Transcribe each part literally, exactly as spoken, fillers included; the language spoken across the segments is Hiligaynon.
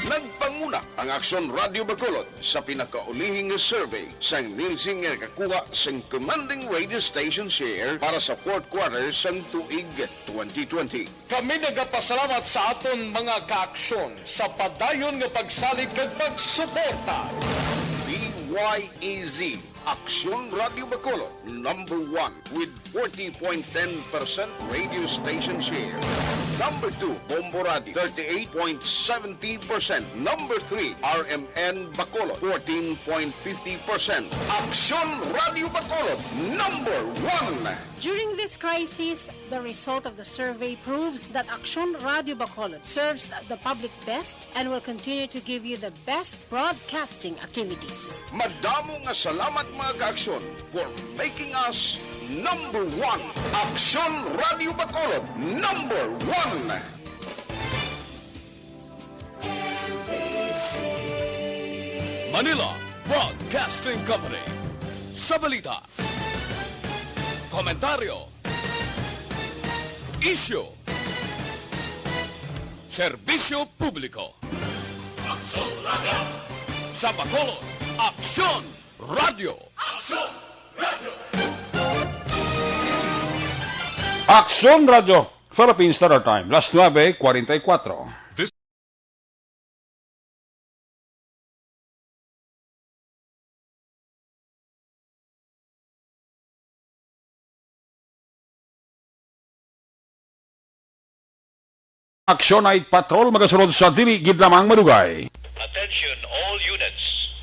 Nagpanguna ang Aksyon Radio Bacolod sa pinakaulihi nga survey sang Nielsen nga nakakuha sang commanding radio station share para sa fourth quarter sang tuig twenty twenty. Kami nagapasalamat sa aton mga kaaksyon sa padayon nga pagsalig kag pagsuporta. D Y A Z, Aksyon Radio Bacolod, number one with forty point ten percent radio station share. Number two, Bombo Radio, thirty-eight point seventy percent. Number three, R M N Bacolod, fourteen point fifty percent. Aksyon Radio Bacolod, number one. During this crisis, the result of the survey proves that Aksyon Radio Bacolod serves the public best and will continue to give you the best broadcasting activities. Madamo nga salamat, mga kaaksyon, for making us number one. Aksyon Radio Bacolod, number one. Manila Broadcasting Company. Sa balita, komentaryo, isyu, serbisyo publiko. Aksyon Radyo. Sa Bacolod, Aksyon Radyo. Aksyon Radyo. Aksyon Radyo, Philippine Standard Time, las nuebe cuarenta y cuatro. Action Night Patrol magasunod sa dili gid lamang madugay. Attention all units.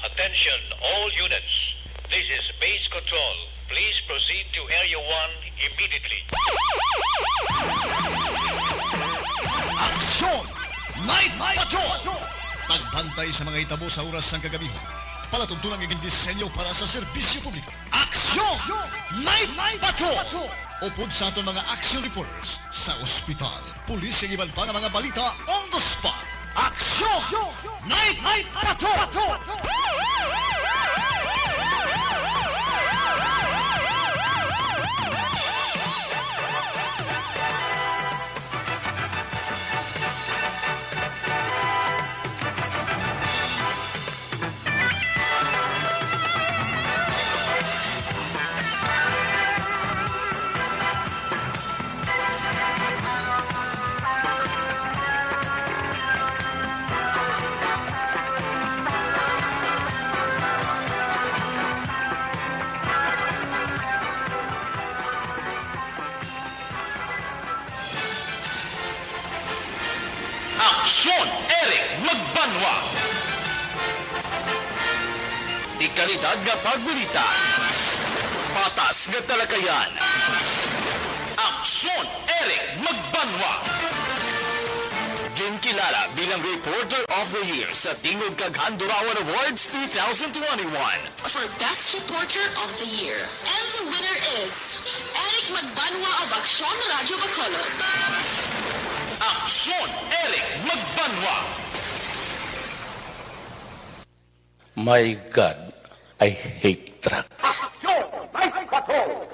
Attention all units. This is base control. Please proceed to Area one immediately. Action Night Patrol! Pagbantay sa mga hitabo sa oras sang kagabihan. Palatuntunan nga gindisenyo para sa serbisyo publiko. Action Night Patrol! Upod sa aton mga action reporters sa ospital, pulis, kag iban pa nga mga balita on the spot. Action Night Patrol! Aksyon, Eric Magbanwa. Dekalidad nga pagbalita. Patas nga talakayan. Aksyon, Eric Magbanwa. Ginkilala bilang Reporter of the Year sa Tingog kag Handurawan Awards two thousand twenty-one. For Best Reporter of the Year. And the winner is Eric Magbanwa of Aksyon Radyo Bacolod. Aksyon, Eric Magbanwa. My God, I hate truck. Aksyon, Night Patrol.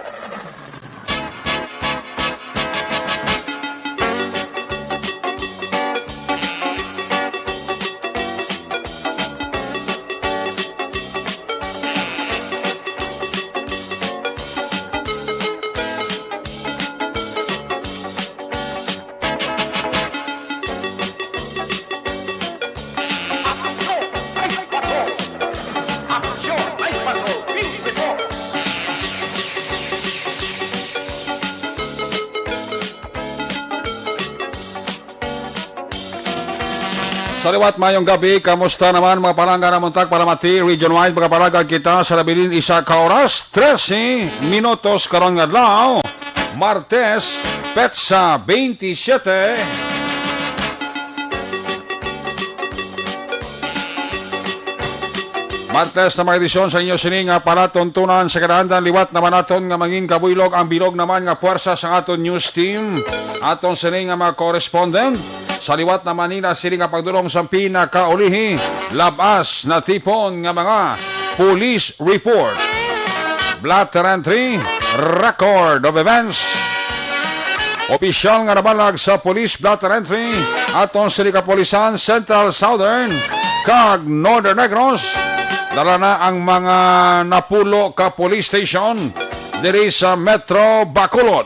Sa liwat, mayong gabi. Kamusta naman, mga palangga, namon tag palamati region-wide? Magapalagad kita sa nabilin isa ka oras, trese minutos karon nga adlaw, Martes, petsa twenty-seven. Martes na, mga edisyon sa inyo sini nga palatuntunan sa kadaandan. Liwat naman naton nga mangin kabuylog ang bilog naman nga puwersa sang aton news team, aton sini nga mga correspondent. Sa liwat naman nila sini nga pagdulong sang pinakaulihi, lab-as natipon nga mga police report, blotter entry, record of events. Opisyal nga nabalag sa Police Blotter Entry aton sini kapulisan, Central, Southern, kag Northern Negros. Dala na ang mga napulo ka police station diri sa Metro Bacolod.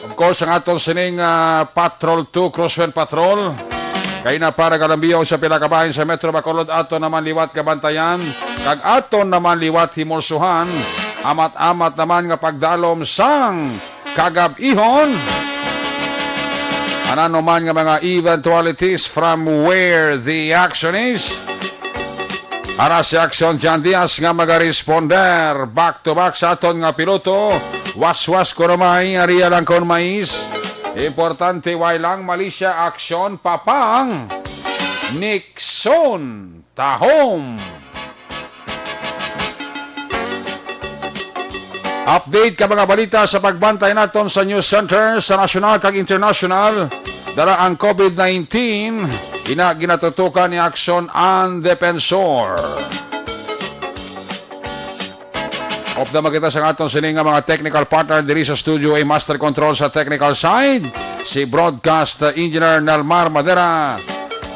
Of course, ang aton sining, ah, Patrol two, Crosswind Patrol, kay na para galambiyaw sa pila ka bahin sa Metro Bacolod, aton naman liwat kabantayan, kag aton naman liwat himulsuhan, amat-amat naman nga pagdalom sang kagab-ihon. Ano man nga mga eventualities from where the action is, ara si Action John Diaz nga magaresponder back to back sa aton nga piloto. Waswas ko na may, area lang kon mais. Importante, way lang mali siya, action, papang Nixon Tahom. Update ka mga balita sa pagbantay naton sa news center sa nasyonal kag international. Dara ang COVID nineteen, ina ginatutukan ni Action ang Defensor. Update makita sa aton sini nga mga technical partner diri sa studio, ay master control sa technical side, si broadcast engineer Nalmar Madera.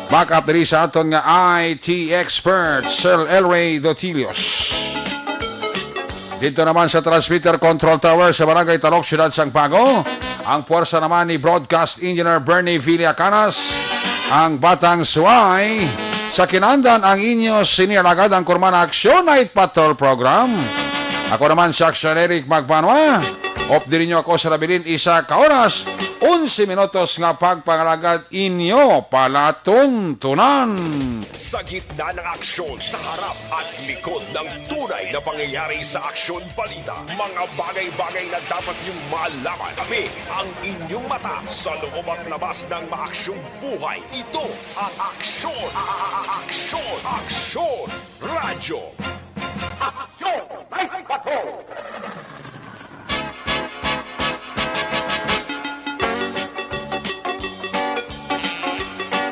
Backup diri sa aton nga I T expert, Sir Elray Dotilios. Dito naman sa transmitter control tower sa Barangay Talok, Siyudad sang Bago, ang puwersa naman ni broadcast engineer Bernie Villacanas, ang Batang Suway, sa kinandan ang inyo senior agad ang Kurmana Action Night Patrol Program. Ako naman si Action Eric Magbanwa. Op diri nyo ako sa nabilin isa ka oras, onse minutos nga pagpangalagad inyo palatuntunan. Sa gitna ng aksyon, sa harap at likod ng tunay na pangyayari sa aksyon balita, mga bagay-bagay na dapat niyong malaman. Kami ang inyong mata sa loob at labas ng maaksyong buhay. Ito ang Aksyon, a- a- a- Aksyon, Aksyon Radyo. Aksyon Night Patrol.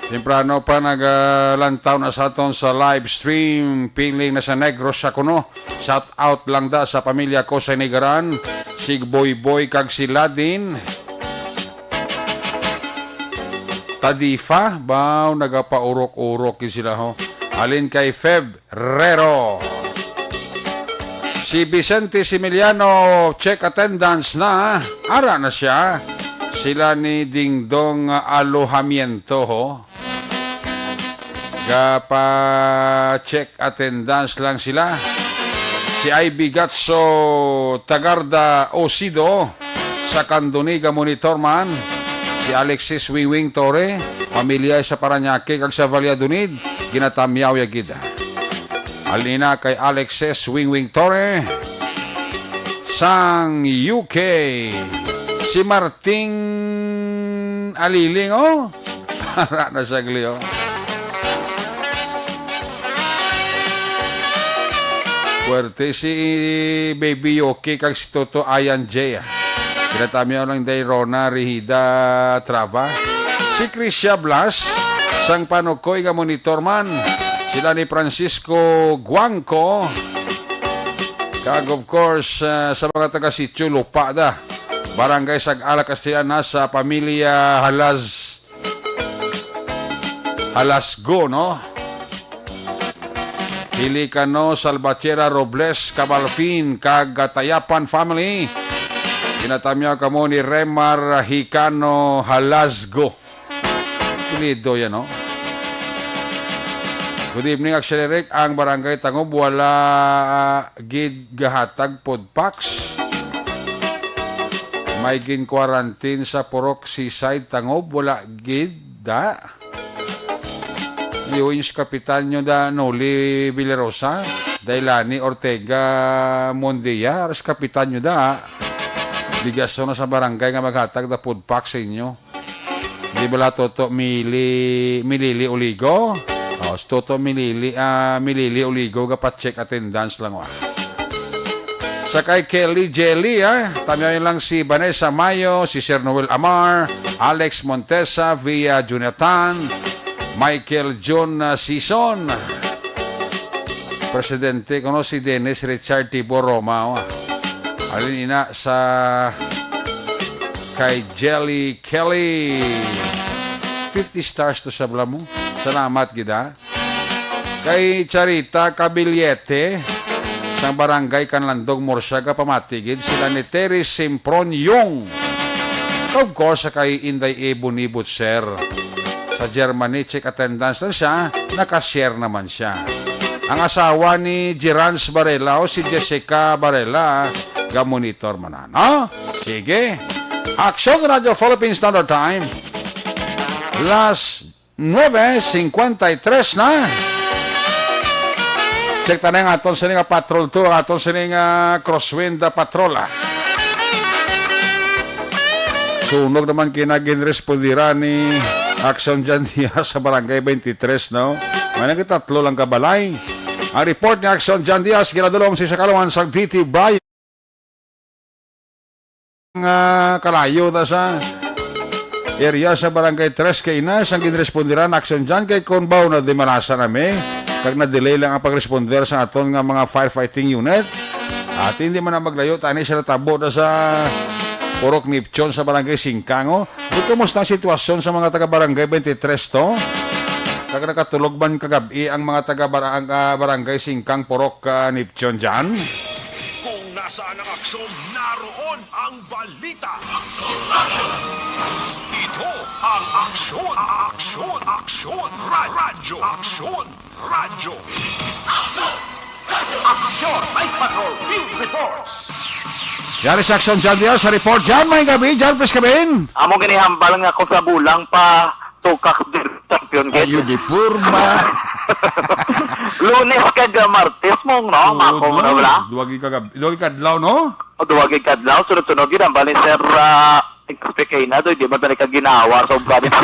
Temprano pa nagalantaw na sa aton sa live stream, piling na sa Negros sa kuno. Shout out lang da sa pamilya ko sa Nigaran, si Boy Boy kag si Ladin. Tadifa, baw nagapaurok-urok gid sila ho. Halin kay Feb Rero. Si Vicente Similiano, check attendance na. Ara na siya. Sila ni Dingdong Alojamiento, ho. Gapa-check attendance lang sila. Si Ivy Gatso Tagarda Osido, sa Candoni, ga monitor man. Si Alexis Wingwing Torre, pamilya sa Parañaque kag sa Valladolid, ginatamyaw ya gid. Halin na kay Alexis Wingwing Torre sang U K. Si Marting Aliling, oh. Ara na siya, Glio. Puwerte si Baby Yoki kag si Toto Ayan J, ah. Kinatamyaw lang day Rona Rihida Trava. Si Krisha Blas, sang Panukoy nga monitor man. Sila ni Francisco Guangco. Kag of course, ah, sa mga taga Sitio Lupa da. Barangay Sag-ala, Castellana, sa pamilya Halas Halasgo, no? Hilikano, Salvatierra, Robles, Cabalfin, kag Gatayapan family. Ginatamyaw kamo ni Remar Hicano Halasgo. Apelyido yan, no? Good evening, Action Eric. Ang Barangay Tangob wala, ah, gid gahatag food packs. May gin-quarantine sa Purok Seaside, Tangob, wala gid da. Yun sa kapitan nyo da, Noli Villarosa, Dailani Ortega Mondia, aras kapitan nyo da. Bigas na sa barangay nga maghatag da food pack sa inyo. Di bala Toto Mili, Milili Oligo? O, si Toto Milili, ah, Milili Oligo, gapa-check attendance lang, wa. Sa kay Kelly Jelly, ah, tamyaw lang si Vanessa Mayo, si Sir Noel Amar, Alex Montesa, Via Jonathan, Michael John, ah, Sison. Presidente, kuno si Dennis Richard Tibor Roma, wa. Alin ina sa kay Jelly Kelly. Fifty stars to sa bala mo. Salamat gid, ha. Kay Charita Cabiliete, sang barangay Canlandong, Morsiaga, pamati gid sila ni Terry Simpron Yung. Of course, sa kay Inday Ebony Butcher. Sa Germany, check attendance na siya, naka-share naman siya. Ang asawa ni Gerans Barela o si Jessica Barela, ga-monitor man na, no? Sige. Action Radio Philippine Standard Time. Las nuebe cincuenta y tres na. Check ta na ang aton sini nga patrol two, ang aton sini nga crosswind, ah, patrol, ah. Sunog naman kina ginrespondira ni Action Jan Diaz sa Barangay twenty-three, no? May nagtatlo lang kabalay. Ang report ni Action Jan Diaz, ginadulong si Sakaluan sa D T Brian. Nga kalayo ta sa area sa Barangay Tres Cainas ang ginrespondiran action dyan kay kon baw na di malasa na mi kag na-delay lang ang pag-responder sa aton nga mga firefighting unit. At hindi man na maglayo, tani sa natabo na sa Purok Nipchon sa Barangay Singkango. Di kumusta ang sitwasyon sa mga taga Barangay twenty-three to? Kag nakatulog man kagabi ang mga taga bar-, ang, ah, Barangay Singkang Purok, ah, Nipchon dyan? Kung nasaan ang aksyon, naroon ang balita. Ito ang Aksyon, Aksyon, Aksyon, Ra-, Radyo, Aksyon, Radyo. Aksyon, may patrol, field reports. Yari sa Aksyon, John Diaz, sa report. John, may gabi. John, please come in. Amo gani hambal nga kung sa bulang pa, tukak di champion Ay, gid. Uniforma. Lunes kag, ah, Martes mo, no? Oo, Mako mo na no? Wala? Duwagi ka gab-, duwagi ka adlaw, no? O, duwagi ka adlaw, sunod-sunod gid ang bali, sir, ah, expect kayo na, doy, di man tani ka ginawa, sobra nito.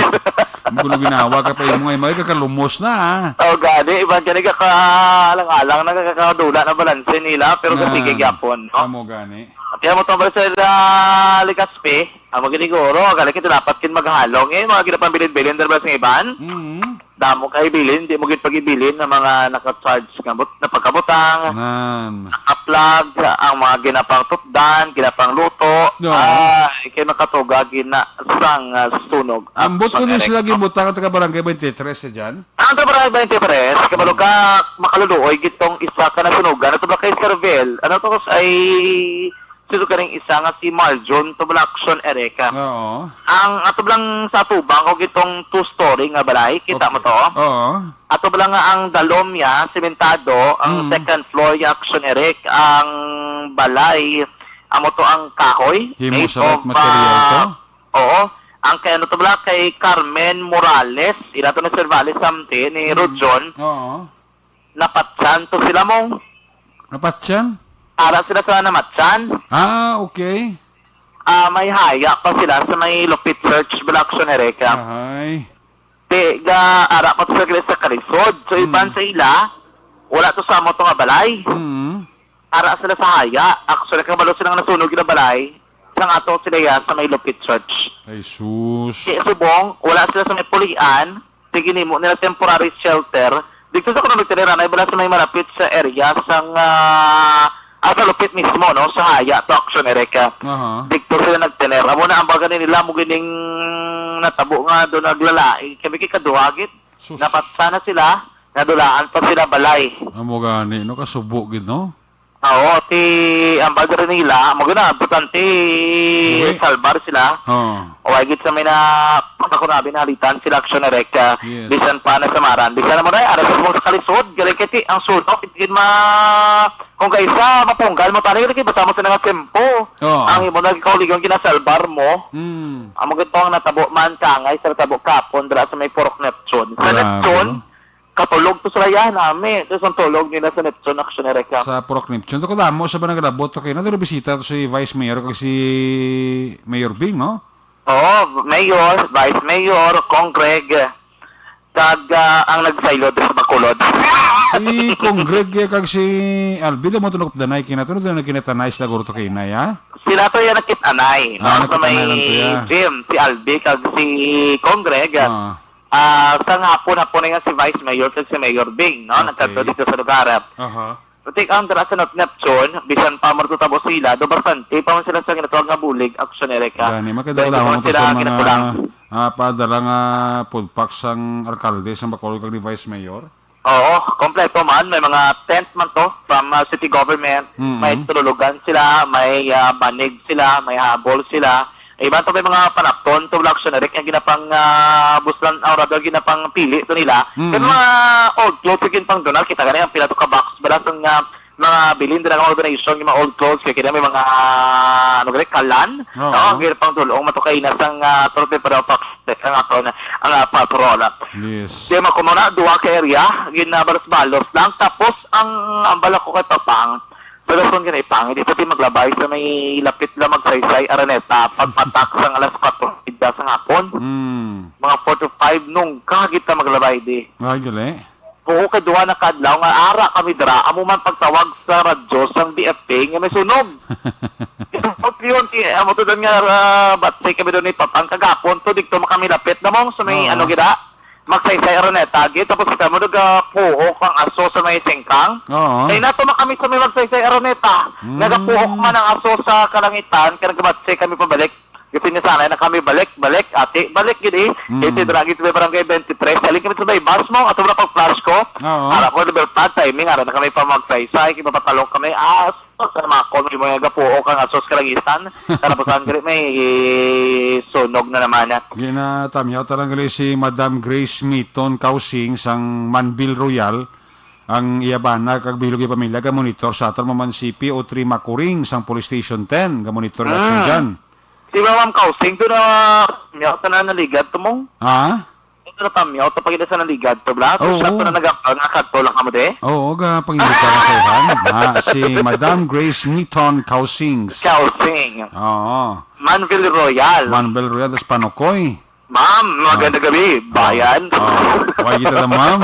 Ang gulo ginawa ka pa imo nga, may kakalumos na, ah. O, gani, iban gani ka ka-alang-alang, nakakadula na balanse nila, pero Na, kasige gyapon, no? Amo gani. Kaya mo tong bali, sir, ah, Legazpi, amo gani siguro, gani kita dapat kin maghalong, eh, mga ginapambilin-bilin, dahil ba sa iban? Mm. Damo kay bilin, di mo gid pagibilin ang mga naka-charge nga but-, na pagkabutang, Nan. naka-plug, ang mga ginapang tutdan, ginapang luto. No. Ah, ikay makatuga gina sang, ah, sunog. Ambot ko ni sila gibutang ang taga Barangay twenty-three sa dyan? Ang taga Barangay twenty-three, kabalo ka, makaluluoy gitong isa ka nasunugan. Ato ba kay Servel? Ano to, ay Sino kaning isa nga si Marjon Tublaction Ereka? Oo. Ang ato lang sa atubang og itong two-story nga balay, kita mo Okay. to? Oo. Ato lang nga ang dalom niya, sementado, ang Mm. second floor niya, Action Erek, ang balay, amo to ang kahoy, Himo made sa of, material to? ah, oo. Ang kay ano to bala, kay Carmen Morales, ila to ni Sir Vales Samti, ni Mm. Rodjon. Oo. Napatsan to sila, Mong. Napatsan? Ara sila sa namatsan. Ah, okay. Ah, may haya pa sila sa may Lupit Church, Blackson, Ereka. Ahay. Ti, ga, ara pa to sila sa kalisod. So, iban Hmm. sa ila, wala to sa amo to nga balay. Hmm. Ara sila sa haya. Actually, kabalo sila nga nasunog yung balay. Sang ato sila ya sa may Lupit Church. Ay, sus. Ti, subong, wala sila sa may pulian. Ti ginhimo nila temporary shelter didto sa kuno nagtener anay bala sa may malapit sa area sang, ah, ah, sa Lupit mismo, no, sa haya to, Action Ereka. Aha. Didto sila nagtener. Amo na ang baga nila mo gining natabo nga do naglalai. Kami kay kaduha gid. Sus. Napatsa na sila, nadulaan pa sila balay. Amo gani, no, kasubo gid, no? Oo, ti, ang bagay nila, maganda, importante, Uy. salbar sila. Oo. O, ay gid sa may na, pagkakunabi na halitan sila, Action Ereka, Yes. bisan pa na samaran. Bisan naman ay, aras mo sa kalisod, galing kay ti, ang sulok, itigin ma, kung kaisa, mapunggal mo, tani, galing kay basta mo sa nga tempo. Oo. Ang imo nagkauligang ginasalbar mo. Mm. Ang maganda ang natabo man, kangay sa natabo kapon, dira sa may Purok Neptune. Sa Grabe, Neptune, no? Katulog to sila yan, nami. Ito isang tulog nila sa Neptune, Action Ereka. Sa Purok Neptune. Ito ko damo sa ba nagalabot to kayo? Nadalo bisita to si Vice Mayor kag si Mayor Bing, no? Oo, Mayor, Vice Mayor, Congreg, kag, ah, ang nagsaylod sa Bacolod. Si Congreg, eh, kag si Albi, damo to nagupdanay kina to, no? Doon nagkinatanay sila guro to kay inay, ha? Sila to yan nakitanay, no? Ah, Sa may nakitanay lang to, ya. gym, si Albi kag si Congreg. Ah. Ah, sa nga hapon-hapon na nga si Vice Mayor kag si Mayor Bing, no? Okay. Nagkadto dito sa lugar. Aha. Take ang dira sa Nep-, Neptune, bisan pa mo natabo sila, do bastante pa man sila sa ginatawag nga bulig, action, Erica. Gani, makadala Dahil mo man to sila sa mga, ginakulang. ah, padala nga food pack sang alkalde, sang Bacolod kag ni Vice Mayor? Oo, kompleto man. May mga tent man to from, ah, city government. Mm-mm. May tululugan sila, may, ah, banig sila, may habol sila. Iban to may mga panapton to, action, Eric, nga ginapang, ah, buslan, ah, rather, ginapang pili to nila. Mm-mm. Pero mga old clothes, yung pang donar, kita gani ang pila to ka box, bala sang, ah, mga bilin dira nga mga donation, yung mga old clothes, kaya kaya may mga, ano gani, kalan, Oo. no? Ang ginapang tulong, matukay na sang, ah, Torpe para pa, ang aton, ang, ah, patrol. Yes. Di man ko muna, duha ka area, ginabalos-balos lang. Tapos, ang, ang bala ko kay Papang, sa dason gani, Pang, hindi pati maglabay sa may lapit lang Magsaysay, Araneta, pagpatak sang alas kwatro sa hapon. Mm. Mga four to five, nung kahagit na maglabay, di. Ay, gali. Oo, kay duha na kadlaw nga ara kami dira, amo man pagtawag sa radyo sang D F A nga may sunog. Ito, yun, ti-, amo to doon nga, ah, batsay kami doon ni Papang kagapon to, dito man kami lapit na mong sa may Oo. ano gida, Magsaysay Araneta, gid, tapos kita mo nagapuhok ang aso sa may singkang. Oo. Kay nato man kami sa may Magsaysay Araneta, Mm. nagapuhok man ang aso sa kalangitan, kaya nagabatsay kami pabalik. Kasi niya sanay na kami balik, balik, ati, balik gid eh. Mm. Kasi dira gid sa may barangay twenty-three, saling kami sa may bus mo, ato na pag flash ko. Oo. Ara ko, Libertad, timing, ara na kami pa Magsaysay, kay mapatalok kami. Ah, sa makon, yung mga gapuo kang asos kalangitan. Kalabusan gali may sunog na naman na. Ginatamyaw ta lang gali si Madam Grace Miton Kausing sang Manville Royal. Ang iya bana kag bilog nga pamilya ga-monitor sa aton, man si P O three Makuring sang Police Station ten, ga-monitor ang action Ah. dyan. Si Ma'am Kausing, doon na, miyaw ka na naligad to mong? Ha? Ito na tamyaw, ito pag sa naligad to, bla? Oo. Siya to na nag-, nagakto lang kamo, de? Oo, ga pangimbitar sa uhan. Ah, si Madam Grace Miton Kausings. Kausing. Oo. Manville Royal. Manville Royal, tas Panukoy. Ma'am, magandang Ah. gabi, bayan. Ah. Why kita na, ma'am?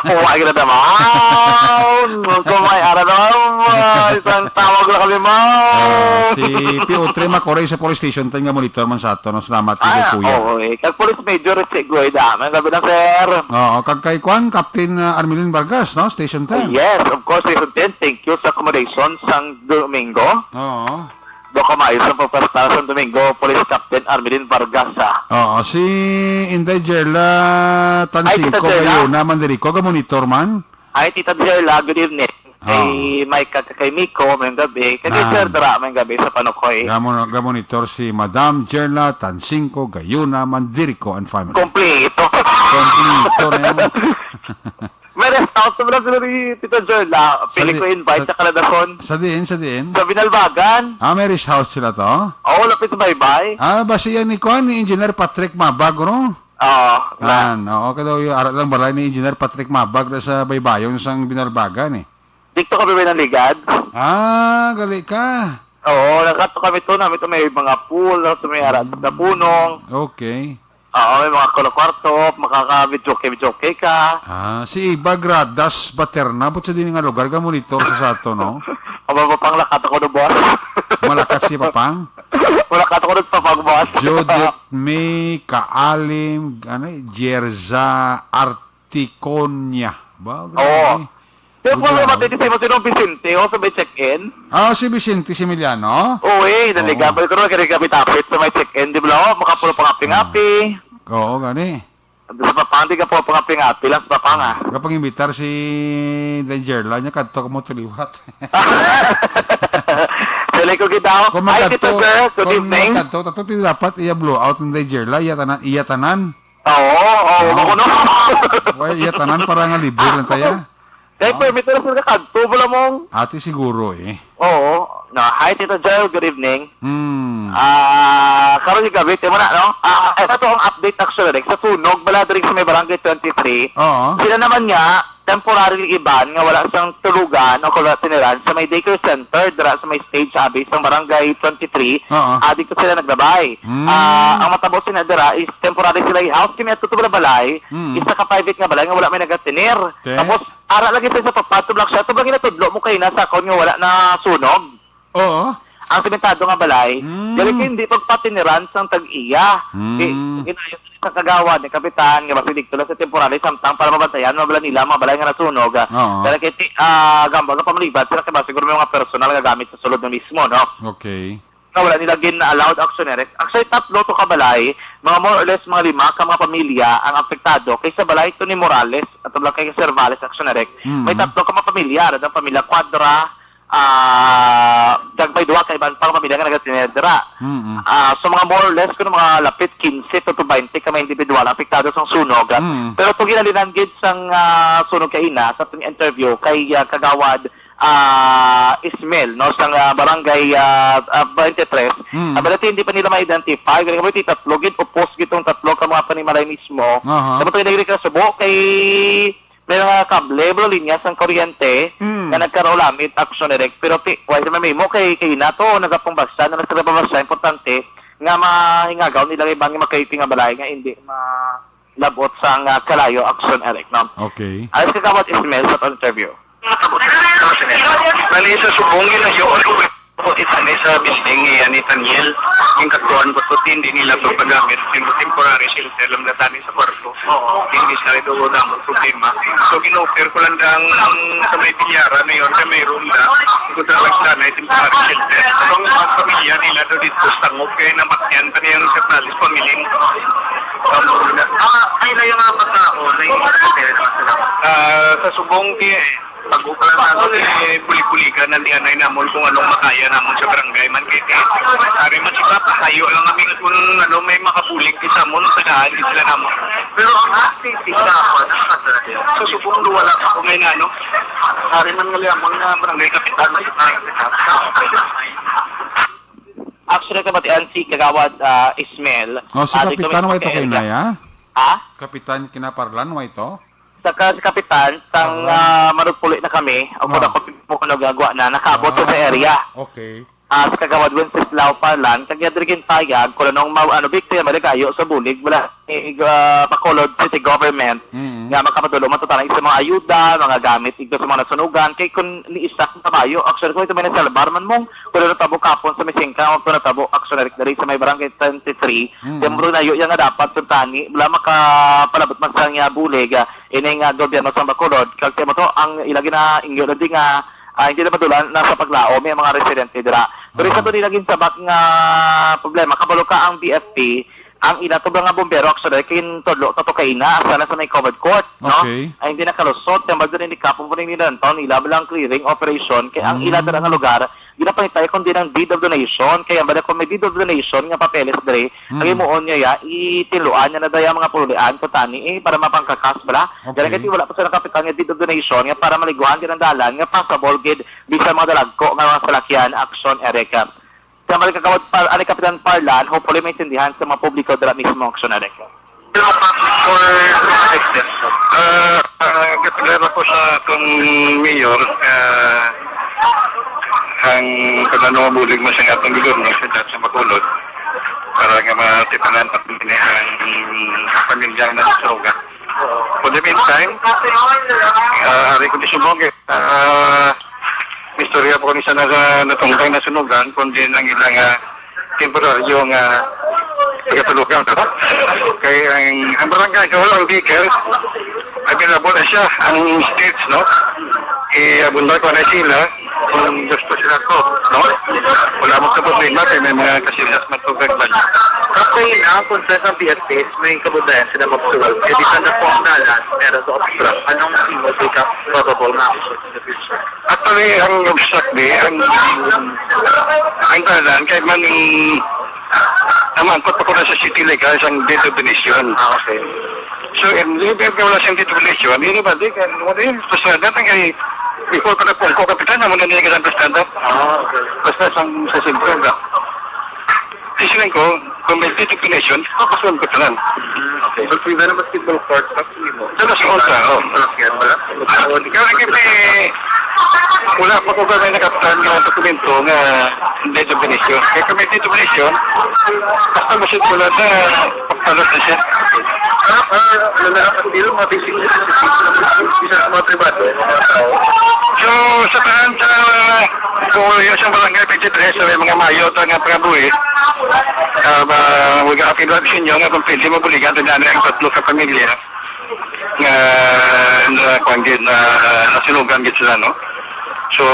Why kita na, ma'am? Kung may araw, ma'am, ah, isang tawag lang kami, ma'am. Ah, si P O three Makuring sa Police Station ten nga monitor man sa ato, no? Salamat kay Ah, Kuya. oo, eh. Kag Police Major Richie Gueda, may gabi na, sir. Oo, kag kay Kwan, Captain, ah, Armelin Vargas, no? Station ten. Yes, of course, Station ten. Thank you sa accommodation sang Domingo. Oo. Do ka maayo sa pagpastar sang Domingo, Police Captain Armelin Vargas, ah. Oo, si Inday Jerla Ay, Tansinko Tita Jerla. Gayuna, Mandirico, ga-monitor man? Ay, Tita Jerla, good evening. Ah. Kay Mike at kay Miko, may gabi. Kay Ah. Sir Dra, may gabi sa Panukoy. Gamo-, ga-monitor si Madam Jerla Tansinko Gayuna Mandirico and family. Kompleto. Kompleto na yan. May rest house na sila ni Tita Jerla. Sa Pili di-, ko invite sa, sa Kaladason. Sa diin, sa diin? Sa Binalbagan. Ah, may rest house sila to? Oo, lapit sa Baybay. Ah, basi yan ni Kuan, ni Engineer Patrick Mabag, no? Oo. Yan, oo, kada yung arat lang balay ni Engineer Patrick Mabag na sa Baybayon sang Binalbagan, eh. Dito kami may naligad. Ah, gali ka. Oo, nagkato kami to, namin to may mga pool, no, sa may arat Mm. na punong. Okay. Oo, may mga kwarto, makaka-videoke-videoke ka. Ah, si Iba Gradas Baterna, but sa din nga lugar ka monitor sa sato, no? Ang mga Papang, lakat ako no, boss. Malakat si Papang? Malakat ako no, Papang, boss. Judith May Kaalim, ano, Jerza Articonia. Ba, Oo. grabe. Kaya po Wala. naman, pwede sa imo, sino, Vicente, o, sa may check-in? Ah, si Vicente Similiano? Oo, eh, Ah, naligaw. oo. Pero kaya kami tapit sa may check-in, di ba, oh, makapulo pang api-api. Ah. Oo, gani. Sa Papang, di ka po pang api-api lang sa Papang, ah. Kapag imbitar si Dangerla, niya kadto ka mo tuliwat. Dali ko gid daw. Kung Ay, Tito magkadto, Sir, good kung evening. magkadto, tato, ti dapat iya blow out ni Dangerla, iya tanan, iya tanan. Oo, oo, No? ako no. Why, iya tanan para nga libre lang tayo. Kay No? permit na sila kadto, wala mong Ate siguro eh. Oo. Na, hi, Tito Joel, good evening. Hmm. Ah, karon yung gabi, timo na, no? Ah, ito to ang update actually, Rick. Sa sunog, bala diri sa may barangay twenty-three. Oo. Sila naman nga, temporarily iban nga wala sang tulugan o kung wala tiniran sa may daycare center, dira sa may stage abi sang barangay twenty-three. Oo. Ah, dito sila naglabay. Hmm. Ah, ang matabo sila dira is temporary sila i-house. Kami ato to balay, Hmm. isa ka private nga balay nga wala may nagatinir. Te? Tapos, ara lagi sa isa pa, pato block siya. Ito bang ginatudlo mo kayo na sa account nga wala na sunog? Oo. Ang sementado nga balay, Hmm. dali kayo hindi pagpatiniran sang tag-iya. Hmm. Eh, ginayo sa kagawad ni Kapitan nga basi didto lang sa temporary samtang para mabantayan, mabala nila mga balay nga nasunog. Ah, Oo. Pero kay ti-, ah, gamba nga pamalibat sila kay basi siguro may mga personal nga gamit sa sulod na mismo, no? Okay. Nga wala nila gin-allowed, Action Eric. Actually, tatlo to ka balay, mga more or less mga lima ka mga pamilya ang apektado kay sa balay to ni Morales at wala kay Servales, Action Eric. Mm. May tatlo ka mga pamilya, ang pamilya Cuadra, ah, kag may duha ka iban pang pamilya nga nagatinedra. Mm. Ah, so mga more or less kuno mga lapit quince to, to twenty ka mga individual ang apektado sang sunog. Mm. Pero to ginalinan gid sang, ah, sunog kaina sa atong interview kay, ah, Kagawad, ah, Ismail, no, sang, ah, barangay, ah, ah, twenty-three. Mm. Ah, balati hindi pa nila ma-identify. Kaya kami tatlo gid, upos gid tong tatlo ka mga panimalay mismo. Aha. Sa matong nagri ka subo kay may mga kable, bro, linya sang kuryente Mm. nga nagkarolamit, Action Eric. Pero ti, wala siya mamimo kay, kay ina to, nagapangbasa, na nagkapangbasa, importante nga mahingagaw nila kay bangi makaiti nga balay nga hindi malabot sang, ah, kalayo, Action Eric, no? Okay. Alas Kagawad Ismail sa interview. Mali sa subong, yun ang yun. Ito ni sa building ni, ni Taniel. Yung katuan ko, hindi nila to paggamit. Yung temporary shelter lang na tani sa kwarto. Oo. Hindi sa ito ko damo problema. So, gin-offer ko lang dang sa may bilyara na yun, sa may room na. Ito sa lang sana, yung temporary shelter. Ang mga pamilya nila doon dito sa Tangog, kaya namatyan pa niyang sa Talis, pamilya. Ah, ay na yung mga tao, na yung mga pera naman sila. Ah, sa Subong, di eh. Pag-uplan nato, eh, bulig-buligan ang D N I namon kung anong makaya namon sa barangay man. Kay, eh, ari man sila, pahayo lang kami kung ano, may makabulig di sa amon, tagaan di sila namon. Pero ang activity ka, ano, sa Subong, wala pa kung may nano. Ari man nga liya, mga barangay kapitan, mas Actually, kabatian si Kagawad, ah, Ismail. Oh, si Ah, dito Kapitan, mismo way to kay kayo area. Na, ya? Ha? Kapitan Kinaparlan, way to? Sa ka-, sa Kapitan, sang, Parlan. Ah, marugpuli na kami. Ako Ah. na ko mo ko nagagwa na, nakaabot ko sa Ah, area. Okay. Ah, sa Kagawad Wenceslao Parlan, kag iya diri gintayag, kung anong ma-, ano, biktima, maligayo sa bulig, wala, eh, ah, Bacolod City Government, Mm. nga makapadulong man to tanan sa mga ayuda, mga gamit, igto sa mga nasunugan, kay kung ni isa ka kabayo, actually, kung ito may nasalbar man mong, kung ano tabo kapon sa Misingka, kung ano tabo, actually, dali sa may barangay twenty-three, Mm. siyempre na yun, yung nga dapat suntani, wala makapalabot man sa nga bulig, ah, ini nga gobyerno sa Bacolod, kag mo to, ang ilagi na ingyo na di nga, ah, hindi na madulan, nasa paglaom, may mga residente dira. Pero sa Ah. to nila ginsabak nga problema, kabalo ka ang B F P, ang ila to nga bumbero, actually, kin tudlo to, to kaina, asa na sa may covered court, no? Okay. Ay, hindi nakalusot, kaya ba doon hindi kapon po nila ang taon, ila lang clearing operation, kaya ang ila Mm. dira nga lugar, ginapangitay kung di ng deed of donation, kaya ba kung may deed of donation nga papeles dre, Mm. ang imuon niya ya, itinluan niya na daya mga pulian, kung tani, eh, para mapangkakas bala. Okay. Dahil kasi wala pa sa kapitan nga deed of donation, nga para maliguan din ang dalan, nga passable gid, bisa mga dalagko, nga mga salakyan, action, Erica. Sa mga kagawad pa, ani Kapitan Parlan, hopefully maintindihan sa mga publiko dira mismo ang aksyon na rin. For exit. Ah, ah, gatuloy ako sa atong mayor, ah, ang kung ano mabulig mo sa atong gobyerno sa dyan sa Bacolod para nga matipanan at ang pamilya na sa lugar. For the meantime, ah, ari ko di subong, eh, ah, istorya po kami sa nasa natungkay na sunugan, kundi ang ilang, ah, temporaryo nga tagatulugan, no? Kay ang, ang barangay hall, ang vehicle, available na siya, ang stage, no? Eh, abundar ko na sila, kung gusto sila ko, no? Wala mo sa problema, kay may mga kasilas matugag ba niya? Kapoy na ang concern ng B S P, may kabudayan sila magsuwal. Kaya di sana po ang dalan, meron sa obstruct. Anong imo take up probable nga action in the future? Actually, ang obstruct di, ang, ang dalan, kay man, namangkot pa ko na sa city legal, sa deed of donation. Ah, okay. So, in lieu of wala siyang deed of donation, hindi ba, di, kan, wala yun, basta natin kay, before pa na po, ang kapitan, naman na niya ka standard. Ah, okay. Basta sa, sa sentro, ba? Sisiling ko, kung may determination, papasunod ko tanan. Mm, okay. Pag may basketball court, pag sino mo? Sa Las Once, oh. Yan, wala. Kaya lagi may, wala pa ko ba may nakaptan na dokumento nga determination. Kaya kung may determination, basta masirkular na, pagpalos na siya. Ah, ah, ano na, ang deal, mga basic necessities, isa sa mga privado, mga tao. So, sa tanan sa, kung yung sa barangay fifty-three, sa may mga mayo, ito nga pangabuhi, Ah, ba, we got happy vibes ninyo nga kung pwede mabuligan ta dyan ang tatlo ka pamilya nga na kuan gid na nasunugan gid sila, no? So,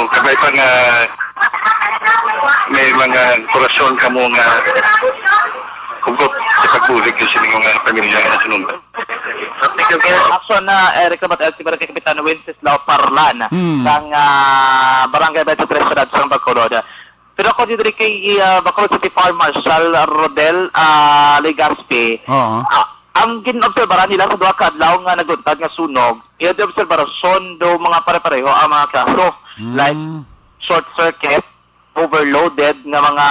kabay pa nga may mga korason kamo nga hugot sa pagbulig sa inyo nga pamilya nga nasunugan. Thank you, sir. Action na, Eric Rabat, L C Barangay Kapitan Wenceslao Parlan, Hmm. sang, ah, Barangay twenty-three, Syudad sang Bacolod. Pero ako diri kay, ah, Bacolod City Fire Marshal Rodel, ah, Legaspi, Oo. ah, ang gin-obserbaran nila sa duha ka adlaw nga naguntad nga sunog, iya di obserbarasyon do mga pare-pareho ang mga kaso, Mm. like short circuit, overloaded nga mga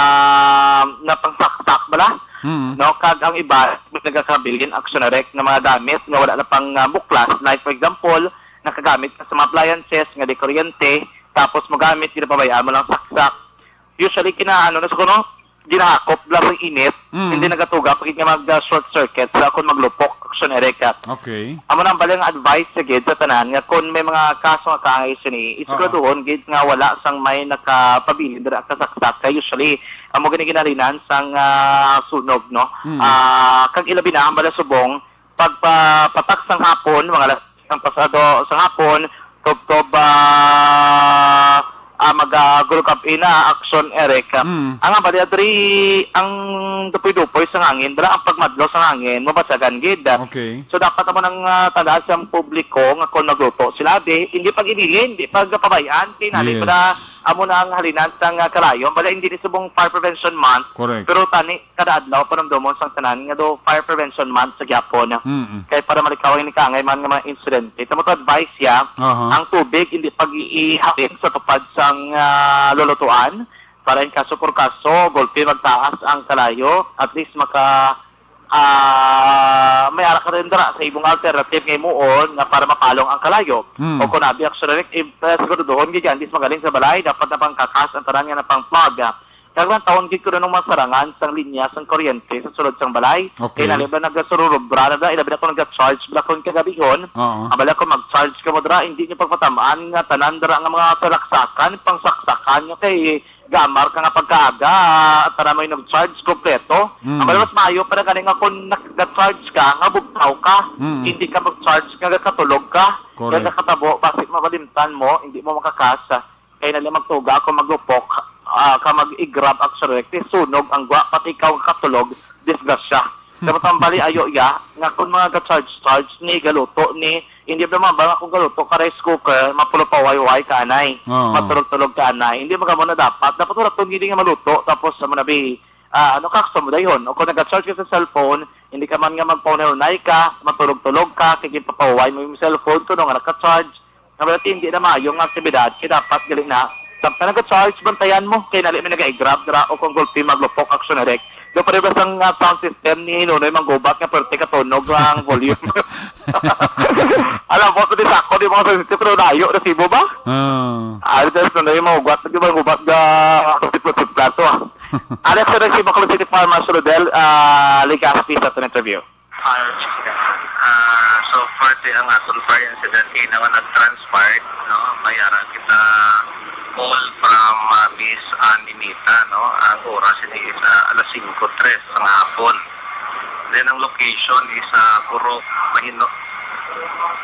napangsaksak bala, Mm. no? Kag ang iba, nagakabilin, action direct nga mga gamit nga wala na pang, ah, buklas. Like, for example, nakagamit ka sa mga appliances nga di kuryente, tapos mogamit, ginapabayaan mo lang saksak. Usually, kina-, ano na sa kuno, ginahakop lang sa init, Mm. hindi nagatuga pa gid nga mag, ah, short circuit sa kung maglupok, action direct ka. Okay. Amo nang bali nga advice sa gid sa tanan nga kung may mga kaso nga kaangay sini, isiguraduhon gid nga wala sang may nakapabilin dira kasaksak. Kay usually, amo gani ginalinan sang, ah, sunog, no? Mm. Ah, kag ilabi na ang bala subong pagpapatak sang hapon, mga alas sang pasado sang hapon, tubtob, ah, ah, mag, ah, gulukab ina, action, Eric. Mm. Ang bali, adri, ang dupoy-dupoy sa hangin, dala ang pagmadlaw sa hangin, mabasagan gid. Okay. So, dapat amo nang, ah, tandaan sa publiko nga kung magluto sila, di, hindi pag-ibilin, di pagpabayaan, tinali Yes. para amo na ang halinan sang, ah, kalayo. Bali, hindi ni subong Fire Prevention Month, Correct. pero tani, kada adlaw, panumdomon sang tanan nga do Fire Prevention Month sa gihapon. Mm-mm. Kay para malikaw ang nikaangay man nga mga insidente. Tamo to advice siya, Aha. ang tubig hindi pag-iihapin sa tupad sang, ah, lulutuan. Para in kaso por kaso, gulpi magtaas ang kalayo, at least maka, ah, may ara ka rin dira sa ibong alternative nga imuon nga para mapalong ang kalayo. Mm. O kung abi, actually, eh, siguraduhon gid yan, di magaling sa balay, dapat na pangkakas ang tanan nga napang-plug. Kag lang taon gid kuno nung masarangan sang linya sang kuryente sa sulod sang balay. Okay. Kay nalib na nagasururubra na da, ilabi na kung nag-charge bala kung kagabihon. Oo. Ang bala kung mag-charge ka mo dira, hindi niyo pagpatamaan nga tanan dira nga mga talaksakan, pangsaksakan nga kay gamar ka nga pagkaaga, tanan mo yung nag-charge kompleto. Mm. Ang bala mas maayo para gani nga kung nag-charge ka, nga bugtaw ka, Mm. hindi ka mag-charge nga katulog ka. Correct. Kaya nakatabo, basi mabalimtan mo, hindi mo makakasa. Kay nali magtuga ako maglupok, ah, ka mag-igrab, actually, kay sunog ang gwa, pati ikaw ang katulog, disgrasya. Dapat ang bali ayo iya, nga kung mga ga-charge-charge ni, galuto ni, hindi ba mga bang akong galuto ka rice cooker, mapulo pa way-way ka anay, Oo. matulog-tulog ka anay. Hindi magamo na dapat. Dapat wala tong hindi nga maluto, tapos sa manabi, ah, ano ka, sa mudayhon. O kung nag-charge ka sa cellphone, hindi ka man nga magpaunay-unay ka, matulog-tulog ka, kay gipapaway mo yung cellphone, kuno nga naka-charge, nga wala hindi na maayo nga aktibidad, kay dapat gali na, samtang nag-charge, bantayan mo, kay nali may nag-i-grab dira o kung gulpi maglupok, action direct. Do pa rin ba sang, ah, sound system ni Nonoy Manggubat nga pwerte katunog ang volume? Alam mo, pwede sa ako, di mga sound system, pero layo na sibo ba? Ah. Ah, dito sa Nonoy Manggubat, di ba Manggubat ga, plato, ah. Alex, sa si Bacolod City Fire Marshal Rodel, ah, Legaspi sa aton interview. Fire chicken. Ah, so far, di ang aton fire incident kay naman nag-transpired, no? Bayaran kita all from, ah, Miss Ann Inita, no? Ang oras ini is, ah, alas singko tres sa hapon. Then ang location is, ah, Purok Mahino-,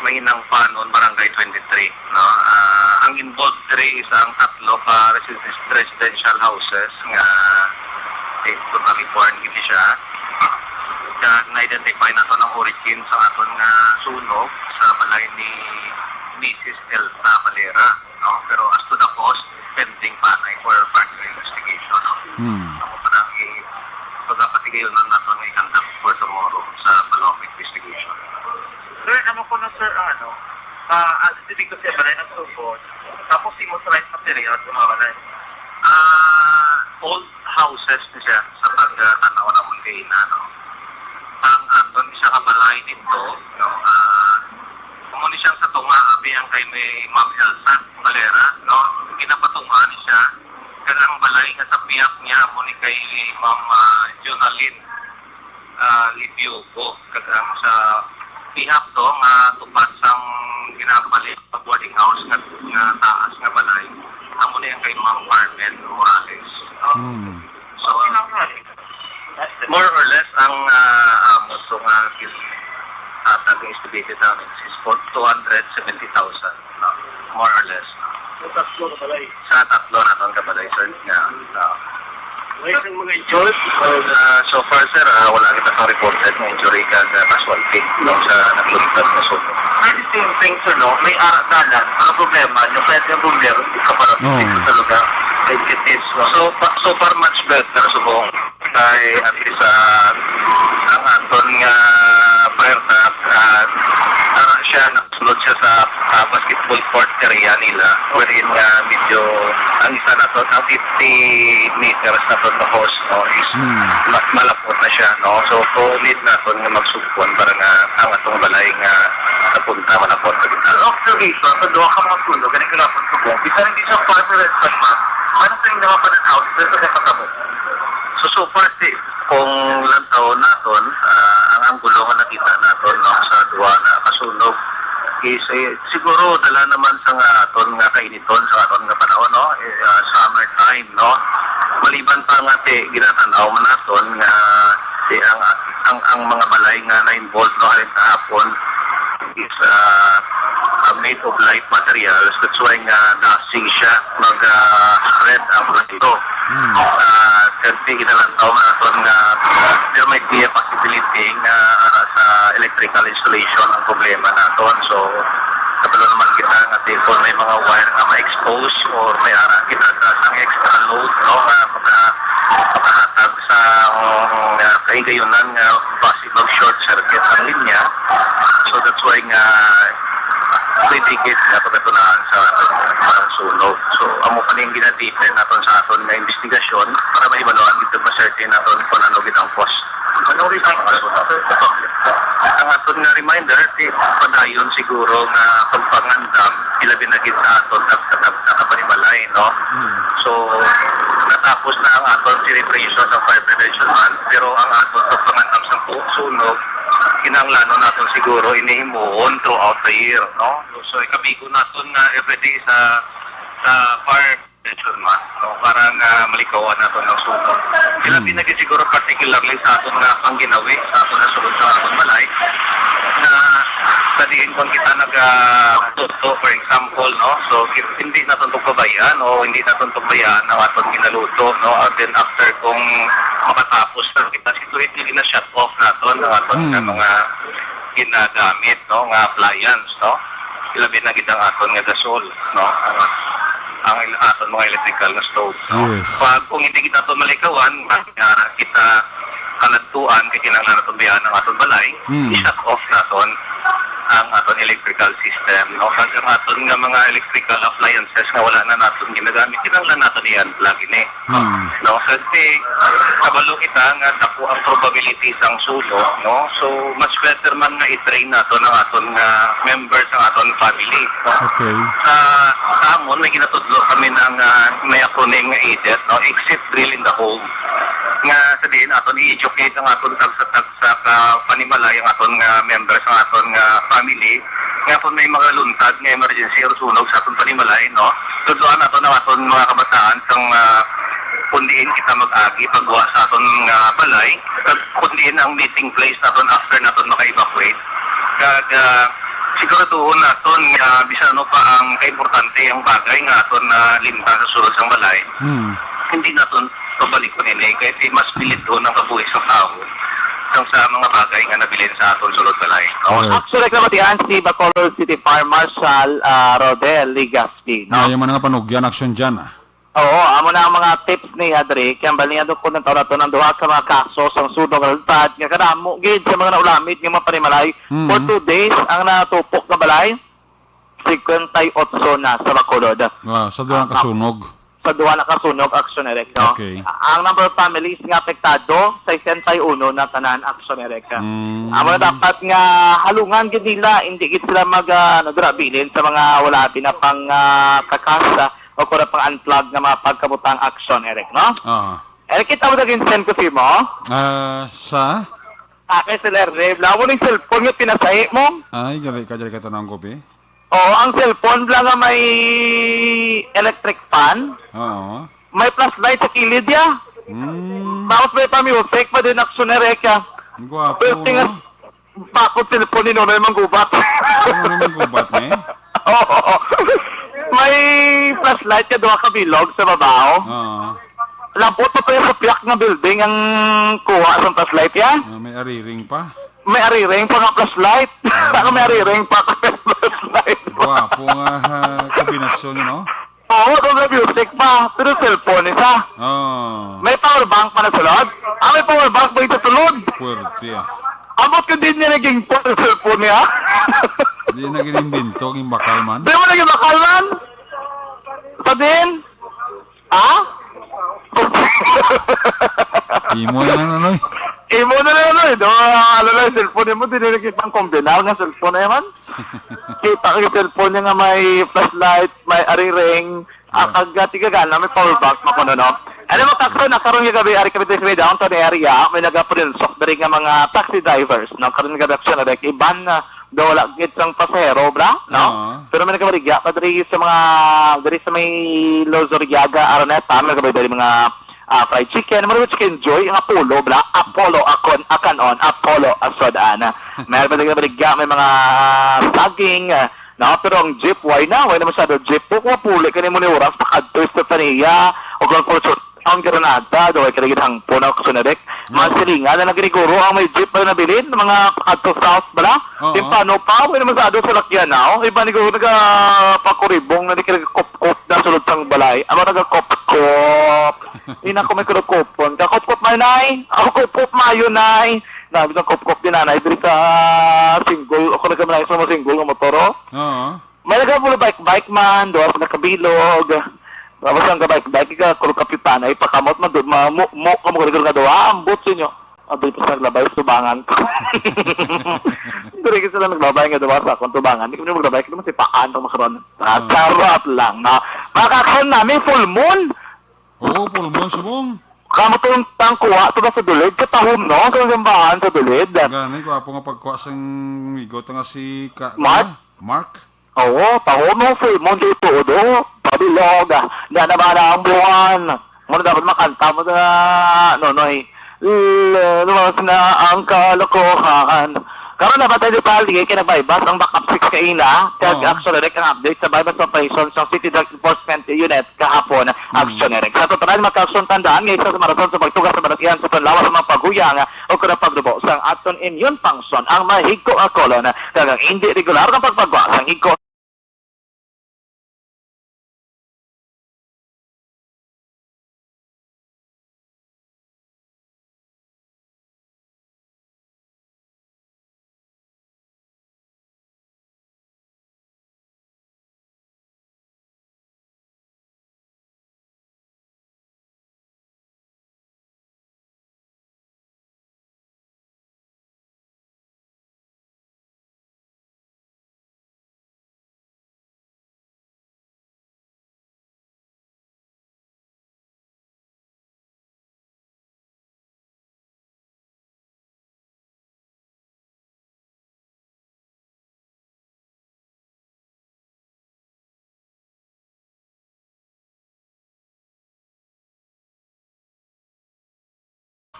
Mahinang Panon, Barangay twenty-three, no? Ah, ang involved diri is ang tatlo ka residence-, residential houses nga, eh, totally foreign gid siya. Kag na-identify nato ang origin sa aton nga sunog sa balay ni Missus Elsa Valera, no? Pero as to the cause, pending pa na for further investigation, no? Hmm. Amo pa nang i-, pagkapatigayon na nato nga i-conduct for tomorrow sa follow-up investigation. Sir, ano ko na, sir, ano, ah, ah, dito ko siya balay nagtubod. Tapos, imo sa light material, sa mga balay. Ah, old houses ni siya sa pagtanaw na mong kaina, no? Ang aton isa ka balay dito, no? Ah, kamo ni siyang sa tunga, abi ang kay may Ma'am Elsa Valera, no? Ginapatunga ni siya. Kag ang balay nga sa pihak niya, mo ni kay Ma'am, ah, Jonalyn, ah, Libioco. Kag ang sa pihak to nga tupad sang ginapalit sa boarding house nga, nga taas nga balay, amo ni ang kay Ma'am Carmen Morales, no? Hmm. So, okay lang, sir. More or less, ang, ah, amo to nga gis-, ah, ang estimated namin is for two hundred seventy thousand, no? More or less. Sa tatlo ka balay? Sa tatlo na tong kabalay, sir, nga, ah, Wala siyang mga injured? Well, ah, so far, sir, ah, wala kita pang reported nga injury kag, ah, casualty, no, sa naglungtad nga sunog. At the same thing, sir, no, may ara dalan. Ang problema, yung kaya yung bumbero, hindi ka para Oo. Sa lugar. Sensitives, no? So, pa-, so far, much better subong. Kay at least, ah, ang aton nga fire truck, ah, ara siya, nakasulod siya sa, ah, basketball court area nila, wherein nga medyo ang isa naton, ang fifty meters naton nga hose, no, is Hmm. ma-, malapot na siya, no? So, kung need naton nga magsugpon para nga ang atong balay nga napunta, malapot na kita. Ang observation sa duha ka mga sunog, ganun ka lang subong. Bisan hindi siya fire response, man, ano sa inyo mga pananaw sa sa katabo? So, so far, si, kung lantaw naton, ah, ang anggulo nga nakita naton, no, sa duha na kasunog is, eh, siguro dala naman sa nga aton nga kainiton sa aton nga panahon, no, eh, ah, summer time, no. Maliban pa nga ti ginatanaw man naton nga ti ang, ang, ang mga balay nga na-involved, no, halin kahapon is, ah, ah, made of light materials. That's why nga dusty siya, mag, ah, red ang plato. Hmm. Ah, kasi ginalantaw naton nga there might be a possibility nga, ah, sa electrical installation ang problema naton. So, kabalo naman kita nga di ko may mga wire nga ma-expose or may ara kita sa, sa extra load, no, nga maka-, makahatag sa, um, nga kahigayunan nga basi mag-short circuit ang linya. So, that's why nga may bigit nga pagkatunahan sa, sa sunog. So, amo pa ning ginatipen naton sa aton nga investigasyon para mahibaluan gid ma-certain naton kung ano gid ang cause. Anong reminder, sir, sa public? Ang aton nga reminder, ti padayon siguro nga pagpangandam, ilabi na gid sa aton tagsa-tagsa ka panimalay, no? Hmm. So, natapos na ang aton celebration sa Fire Prevention Month, pero ang aton pagpangandam sa pu-, sunog, kinahanglanon naton siguro ini himuon throughout the year, no? So, ikabigo naton nga everyday sa, sa fire prevention month, no? Para nga malikawan naton ang sunog. Sila Hmm. pinagi siguro particularly sa aton nga pangginawi, sa aton nga sulod sa aton balay, na sa diin kung kita nagatuto, for example, no? So, ki-, hindi naton pagpabayaan o hindi naton pagbayaan ang aton ginaluto, no? And then after kung makatapos na kita, siguro hindi na shut off naton ang aton nga Hmm. mga ginagamit, no, nga appliance, no? Ilabi na gid ang aton nga gasol, no? Ang, ang il-, aton mga electrical nga stove, no? Yes. Pag kung hindi kita to malikawan, nga kita kaladtuan, kay kinahanglan naton bayaan ang aton balay, Mm. i-shut off naton ang aton electrical system, no? Kag ang aton nga mga electrical appliances nga wala na naton ginagamit, kinahanglan naton i-unplug ini. Hmm. No, kasi kabalo kita nga dako ang probability sang sunog, no? So, much better man nga i-train naton ang aton nga members, ang aton family, no? Okay. Sa, sa amon, may ginatudlo kami na nga, may acronym nga EDEHT, no? Exit Drill in the Home. Nga sa diin aton i-educate ang aton tagsa-tagsa ka panimalay, ang aton nga members, ang aton nga family, nga kung may mga luntad nga emergency or sunog sa aton panimalay, no? Tudloan naton ang aton mga kabataan sang, ah, kung diin kita mag-agi pagwa sa aton nga balay, kag kung diin ang meeting place naton after naton maka-evacuate. Kag, ah, siguraduhon naton nga bisan ano pa ang kaimportante ang bagay nga aton nalimtan sa sulod sang balay, Hmm. hindi naton pabalikon ini kay mas pilidhon ang kabuhi sang tawo sang sa mga bagay nga nabilin sa aton sulod balay. Correct. Actually, kabatian si Bacolod City Fire Marshal, ah, Rodel Legaspi, no? Nga yung mga panugyan, action dyan, ah. Oo, amo na ang mga tips ni Adri. Kaya bali nga doon kung nagkaroon nato ng duha ka mga kaso sang sunog nga nalutad, nga kadamo gid sa mga naulamit nga mga panimalay. Mm. For two days, ang natupok nga balay, cincuenta y ocho na sa Bacolod. Wow, sa duha Ah, ka sunog. Sa duha na ka sunog, Action Direct, no? Okay. Ang number of families nga apektado, sesenta y uno na tanan, Action Direct. Mm. Amo na dapat nga halungan gid nila, hindi gid sila mag, ah, ano, durabilin sa mga wala abi na pang, ah, kakas, ah, o kung pang-unplug nga mga pagkabutang, Action Direct, no? Ah. Eric, kita mo na gin-send ko sa imo? Ah, sa? Ah, kay Sir Ernest, wala mo ning cellphone nga pinasahi mo? Ay, gabi ka, dali ka tanong ko, be. Oo, ang cellphone lang nga may electric fan. Oo. May flashlight sa kilid, ya. Mm. Tapos pa music, pa din aksyon na reka. Ang gwapo, Pero tinga-, no? Bakit cellphone ni Nonoy Manggubat? Ano naman gubat na eh? Oo. May flashlight ka, duha ka bilog sa babaw. Oo. Labot pa pa yung sa piyak nga building ang kuha sa flashlight, ya? Ah, may ariring pa. May ariring pa nga flashlight. Ah. Baka may ariring pa nga flashlight. Gwapo nga, ah, kombinasyon, no? Oo, doon may music pa. Pero cellphone isa. Oh. May power bank pa na sulod? Ah, may power bank pa ito sulod. Puwerte, ah. Ambot ko din niya naging phone ang cellphone niya. Di na ginimbento, ginbakal man. Di mo naging bakal man? Sa din? Ha? Imo na lang, ano, eh. Imo na lang, ano, eh. No, ano lang, cellphone mo, di na naging pang kombinal nga cellphone na man. Kita ko yung cellphone niya nga may flashlight, may ariring, ah, Yeah. kag, ah, tigagana, may power bank, makuno, no? Ano mo, Kakson, na karon nga gabi, ari kami sa may downtown area, may nagapulinsok diri nga mga taxi drivers, no? Karon nga gabi, aksyon, na iban na daw wala gid sang pasahero, bra, no? Oo. Pero may nagabaligya pa diri sa mga, diri sa may Luzuriaga, Araneta, may nagabaligya diri mga ah, fried chicken, mo which can enjoy ang Apollo, bla, Apollo, akon, akanon, Apollo, asod, ana. Meron pa din baligya, may mga, ah, saging, ah, no? Pero ang jeep, why na? Why na masyado jeep? Kung mapuli ka ni mo ni oras, pakadto sa Stefania, o kung Fortune, ang Granada, daw ay kanigid hangpo na, Kusunadek. Mga Oo. silingan na nagriniguro ang may jeep na nabilin, mga pakadto south, bla? Oo. Di paano pa? Why na masyado sa lakyan na, oh? Iba ni ko, nagapakuribong na di ka nagkupkup na sulod sang balay. Amo nagkupkup. Ina ko may kulog kupon. Kakupkup may nay. Ako kupkup mayo nay. Na, bisang kupkup din nanay. Diri sa single. Ako nagkamalay sa mga single nga motor, oh. Oo. May nagkapulo bike-bike man. Duha sa nakabilog. Tapos ang ka-bike-bike, ika, kulog kapitan. Ay, pakamot, madu-, ma-, mu-, mu-, kamo kulog nga duha. Ambot sa inyo. Abi ko sa naglabay, tubangan ko. Diri ka sila naglabay nga duha sa akong tubangan. Di ko na maglabay, kaya masipaan ang makaroon. Ah, Ah. charot lang, no? Makakon namin, full moon. Oo, full moon, subong. Kamo tong tangkuha, to ba sa dulid? Katahom, no? Sa simbahan sa dulid. Gani, gwapo nga pagkuha sang migo to nga si Ka-, Mark? Mark? Oo, tahom mo, full moon sa ituod, oh. Pabilog, ah. Na naman ang buwan. Mo na dapat makanta mo na, Nonoy. L-, luwas na ang kalokohan. Karon na ba tayo, Pal? Di kay nagbaybas ang backup six kaina. Kag Oo. Action Direct ang update sa buy-bust operation sa City Drug Enforcement Unit kahapon. Mm. Action Direct. Sa total, mga action, tandaan nga isa sa mga rason sa pagtugas sa balatian sa panlawas sa mga paghuyang o kung pagdubo sang aton immune function ang mahigko nga colon kag ang hindi regular nga pagpagwa sang higko.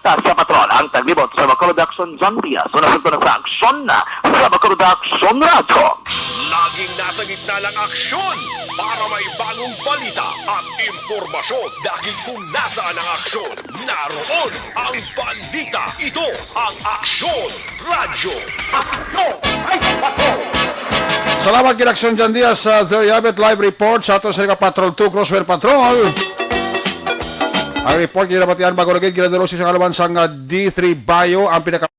Ta sa patrol ang taglibot sa Bacolod Action, John Diaz. Una sa na sa aksyon na sa Bacolod Action Radyo. Laging nasa gitna ng aksyon para may bagong balita at impormasyon. Dahil kung nasaan ang aksyon, naroon ang balita. Ito ang Aksyon Radyo. Salamat kay Aksyon John Diaz sa There You Have It live report sa ato sa Patrol two, Crossfire Patrol. Ang report ginabatian bago lagi, ginadulo sa kaluman sang, ah, D three Bio, ang pinaka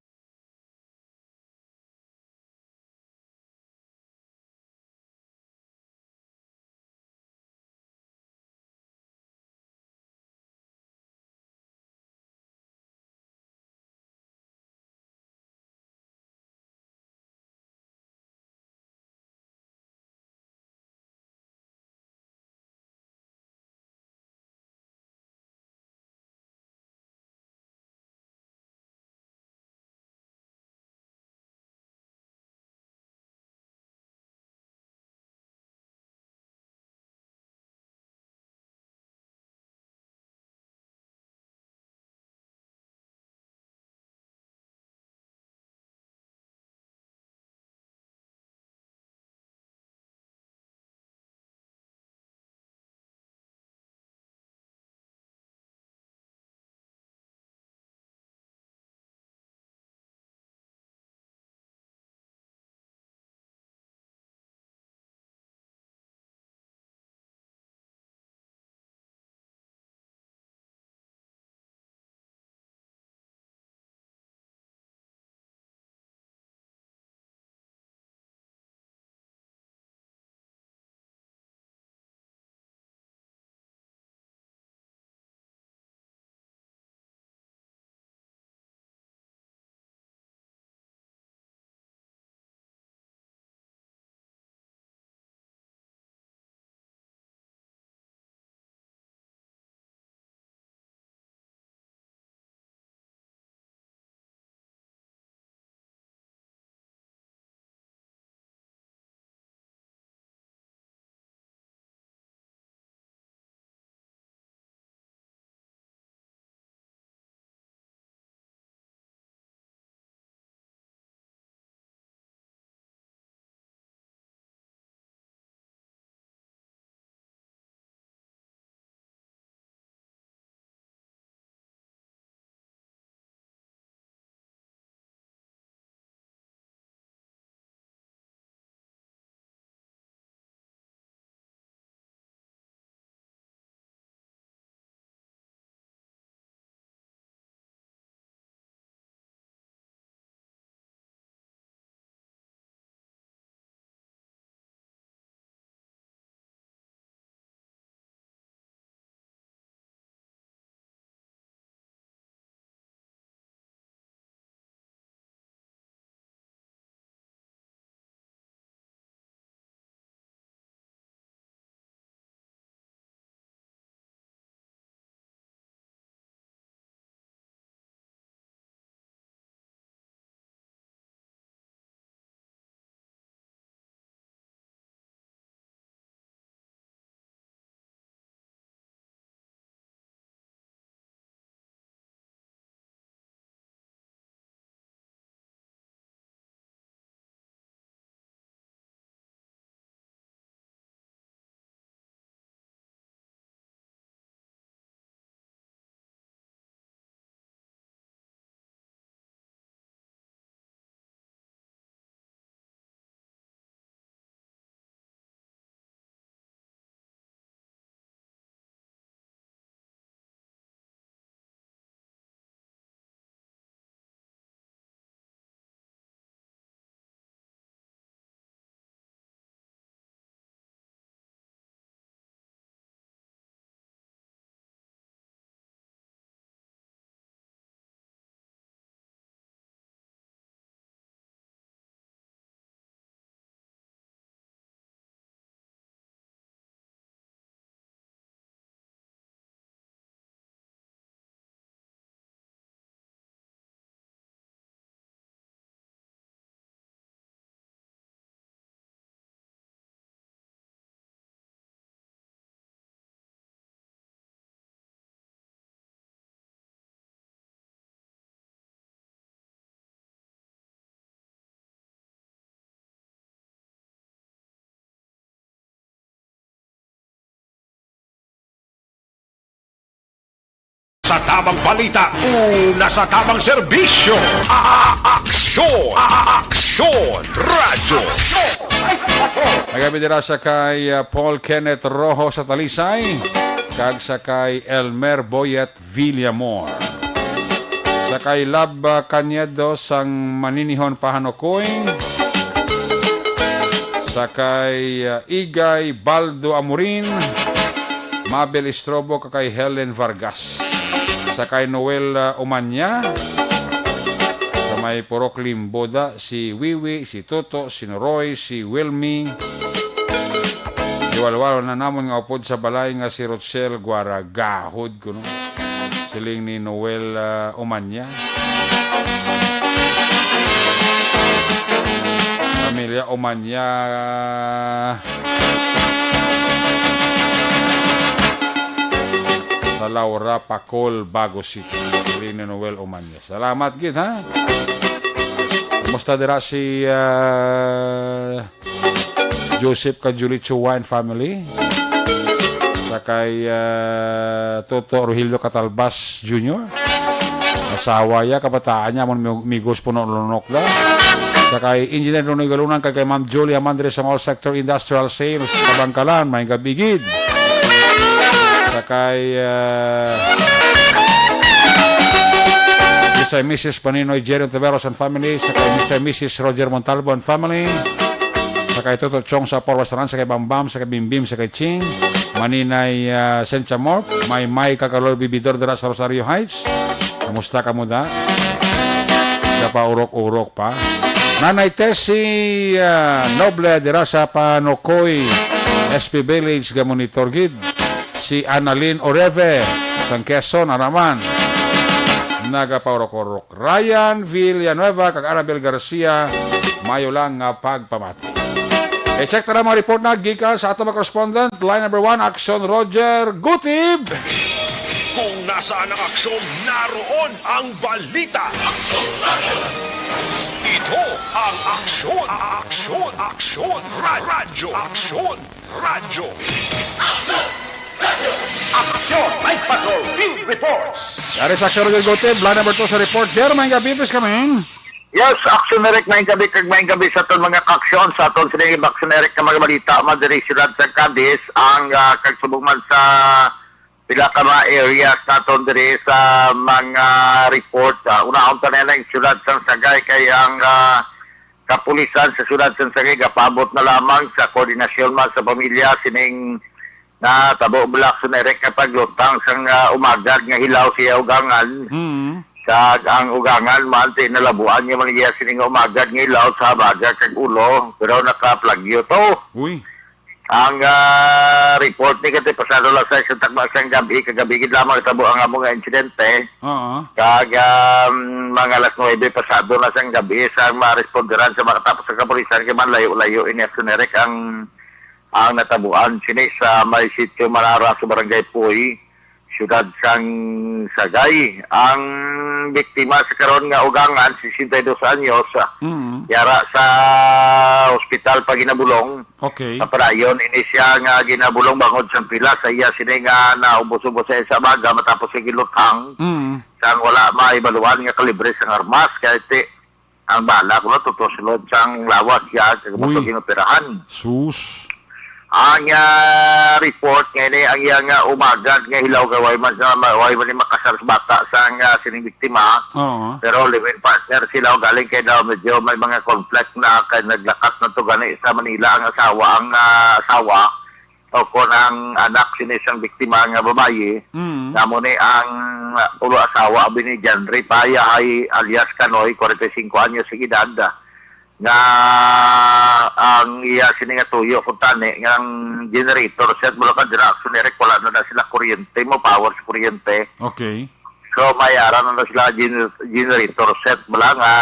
Tamang balita, una sa tamang serbisyo. A-, a-, aksyon, a-, a-, aksyon, radyo. Nagabi dira sa kay, ah, Paul Kenneth Rojo sa Talisay, kag sa kay Elmer Boyet Villamor. Sa kay Lab, ah, Cañedo sang Maninihon Pahanukoy. Sa kay, ah, Igay Baldo Amorin, Mabel Estrobo, kag kay Helen Vargas. Sa kay Noel, ah, Umanya, sa may Purok Limboda, si Wiwi, si Toto, si Noroy, si Wilmy. Iwalwal na namon nga upod sa balay nga si Rochelle Guaragahod kuno. Siling ni Noel, ah, Umanya. Pamilya Umanya, ah, sa Laura Pacol, Bago City. Siling ni Noel Umanya. Salamat gid, ha? Kumusta dira si, ah, Joseph kag Julie Chua and family? Sa kay, ah, Toto Rogelio Catalbas Junior. Asawa ya, kabataan niya, amon mi-, migos puno lunok da. Sa kay Engineer Nonoy Galunan, kag kay Ma'am Julia Mandres sa Mall Sector Industrial Sales, Kabangkalan, may gabigid. Sa kay, ah, Mister and Missus Paninoy Jerry Ontiveros and family, sa kay Mister and Missus Roger Montalvo and family, sa kay Toto Chong sa Porwasaran, sa kay Bambam, sa kay Bimbim, sa kay Ching, Maninay, ah, Sencha Morp, may may kakaloy bibidor dira sa Rosario Heights. Kamusta ka mo da? Sa paurok-urok pa. Nanay Tessie, ah, Noble dira sa Panokoy, S P Village, gamonitor gid. Si Annalyn Oreve, sang Quezon, araman. Nagapaurok-urok. Ryan Villanueva kag Annabel Garcia, mayo lang nga pagpamati. I-check ta na mga report na gikan sa ato mga correspondent. Line number one, Action Roger Gutib. Kung nasaan ang aksyon, naroon ang balita. Ito ang Aksyon, Aksyon, Aksyon, Ra-, Radyo, Aksyon, Radyo. Action! Night Patrol Field Reports. Dari sa Action Roger Gutib, line number two sa report. Jer, may gabi, please, kami. Yes, Action Eric, may gabi kag may gabi sa aton mga kaaksyon, sa aton sining Action Eric nga mga balita, madiri siyudad sa Cadiz, ang, ah, kag subong man sa pila ka mga areas naton diri sa mga report. Ah, unahon ta na ang siyudad sang Sagay kay ang, ah, kapulisan sa siyudad sang Sagay gapaabot na lamang sa koordinasyon man sa pamilya sining natabo, Black Sun Eric, nga paglutang sang, ah, umagad nga hilaw sa iya ugangan. Mm. Kag ang ugangan man, ti nalabuan niya man iya sini nga umagad nga hilaw sa baga kag ulo, pero nakaplagyo to. Uy. Ang, ah, report ni kati pasado lang sa isang takma sang gabi, kagabi gid lamang tabo ang amo nga insidente. Oo. Kag, um, mga alas nuwebe pasado na sang gabi sa maresponderan sa makatapos sa kapulisan kay man layo-layo ini, Action Eric, ang, ang natabuan sini sa may sitio Manara sa Barangay Puy, siyudad sang Sagay. Ang biktima sa karon nga ugangan, sesenta y dos anyos, Mm. yara sa ospital pa ginabulong. Okay. Sa padayon, ini siya nga ginabulong bangod sa pila sa iya sini nga naubos-ubos sa isa baga matapos sa giluthang Mm. sang wala maibaluan nga kalibre sang armas. Kay ti, ang bala kuno tuto sulod sang lawas siya, kag Uy. Ginoperahan. Sus. Ang, ah, report nga ini, ang iya nga umagad nga hilaw kay way man, way man ni makasal sa bata sang, ah, sining biktima. Oo. Pero live-in partner sila, o galing kay daw medyo may mga conflict na kay naglakat na to gani sa Manila ang asawa, ang, ah, asawa o kon ang anak sini sang biktima nga babayi. Mm. Namo ni ang, ah, ulo asawa abi ni John Ray Payahay alias Kanoy, forty-five anyos sa edad, nga ang iya sini nga tuyo kung tani nga ang generator set, wala ka dira, Action Eric, wala na, na sila kuryente, mo power sa kuryente. Okay. So, may ara na, na sila gener-, generator set, wala nga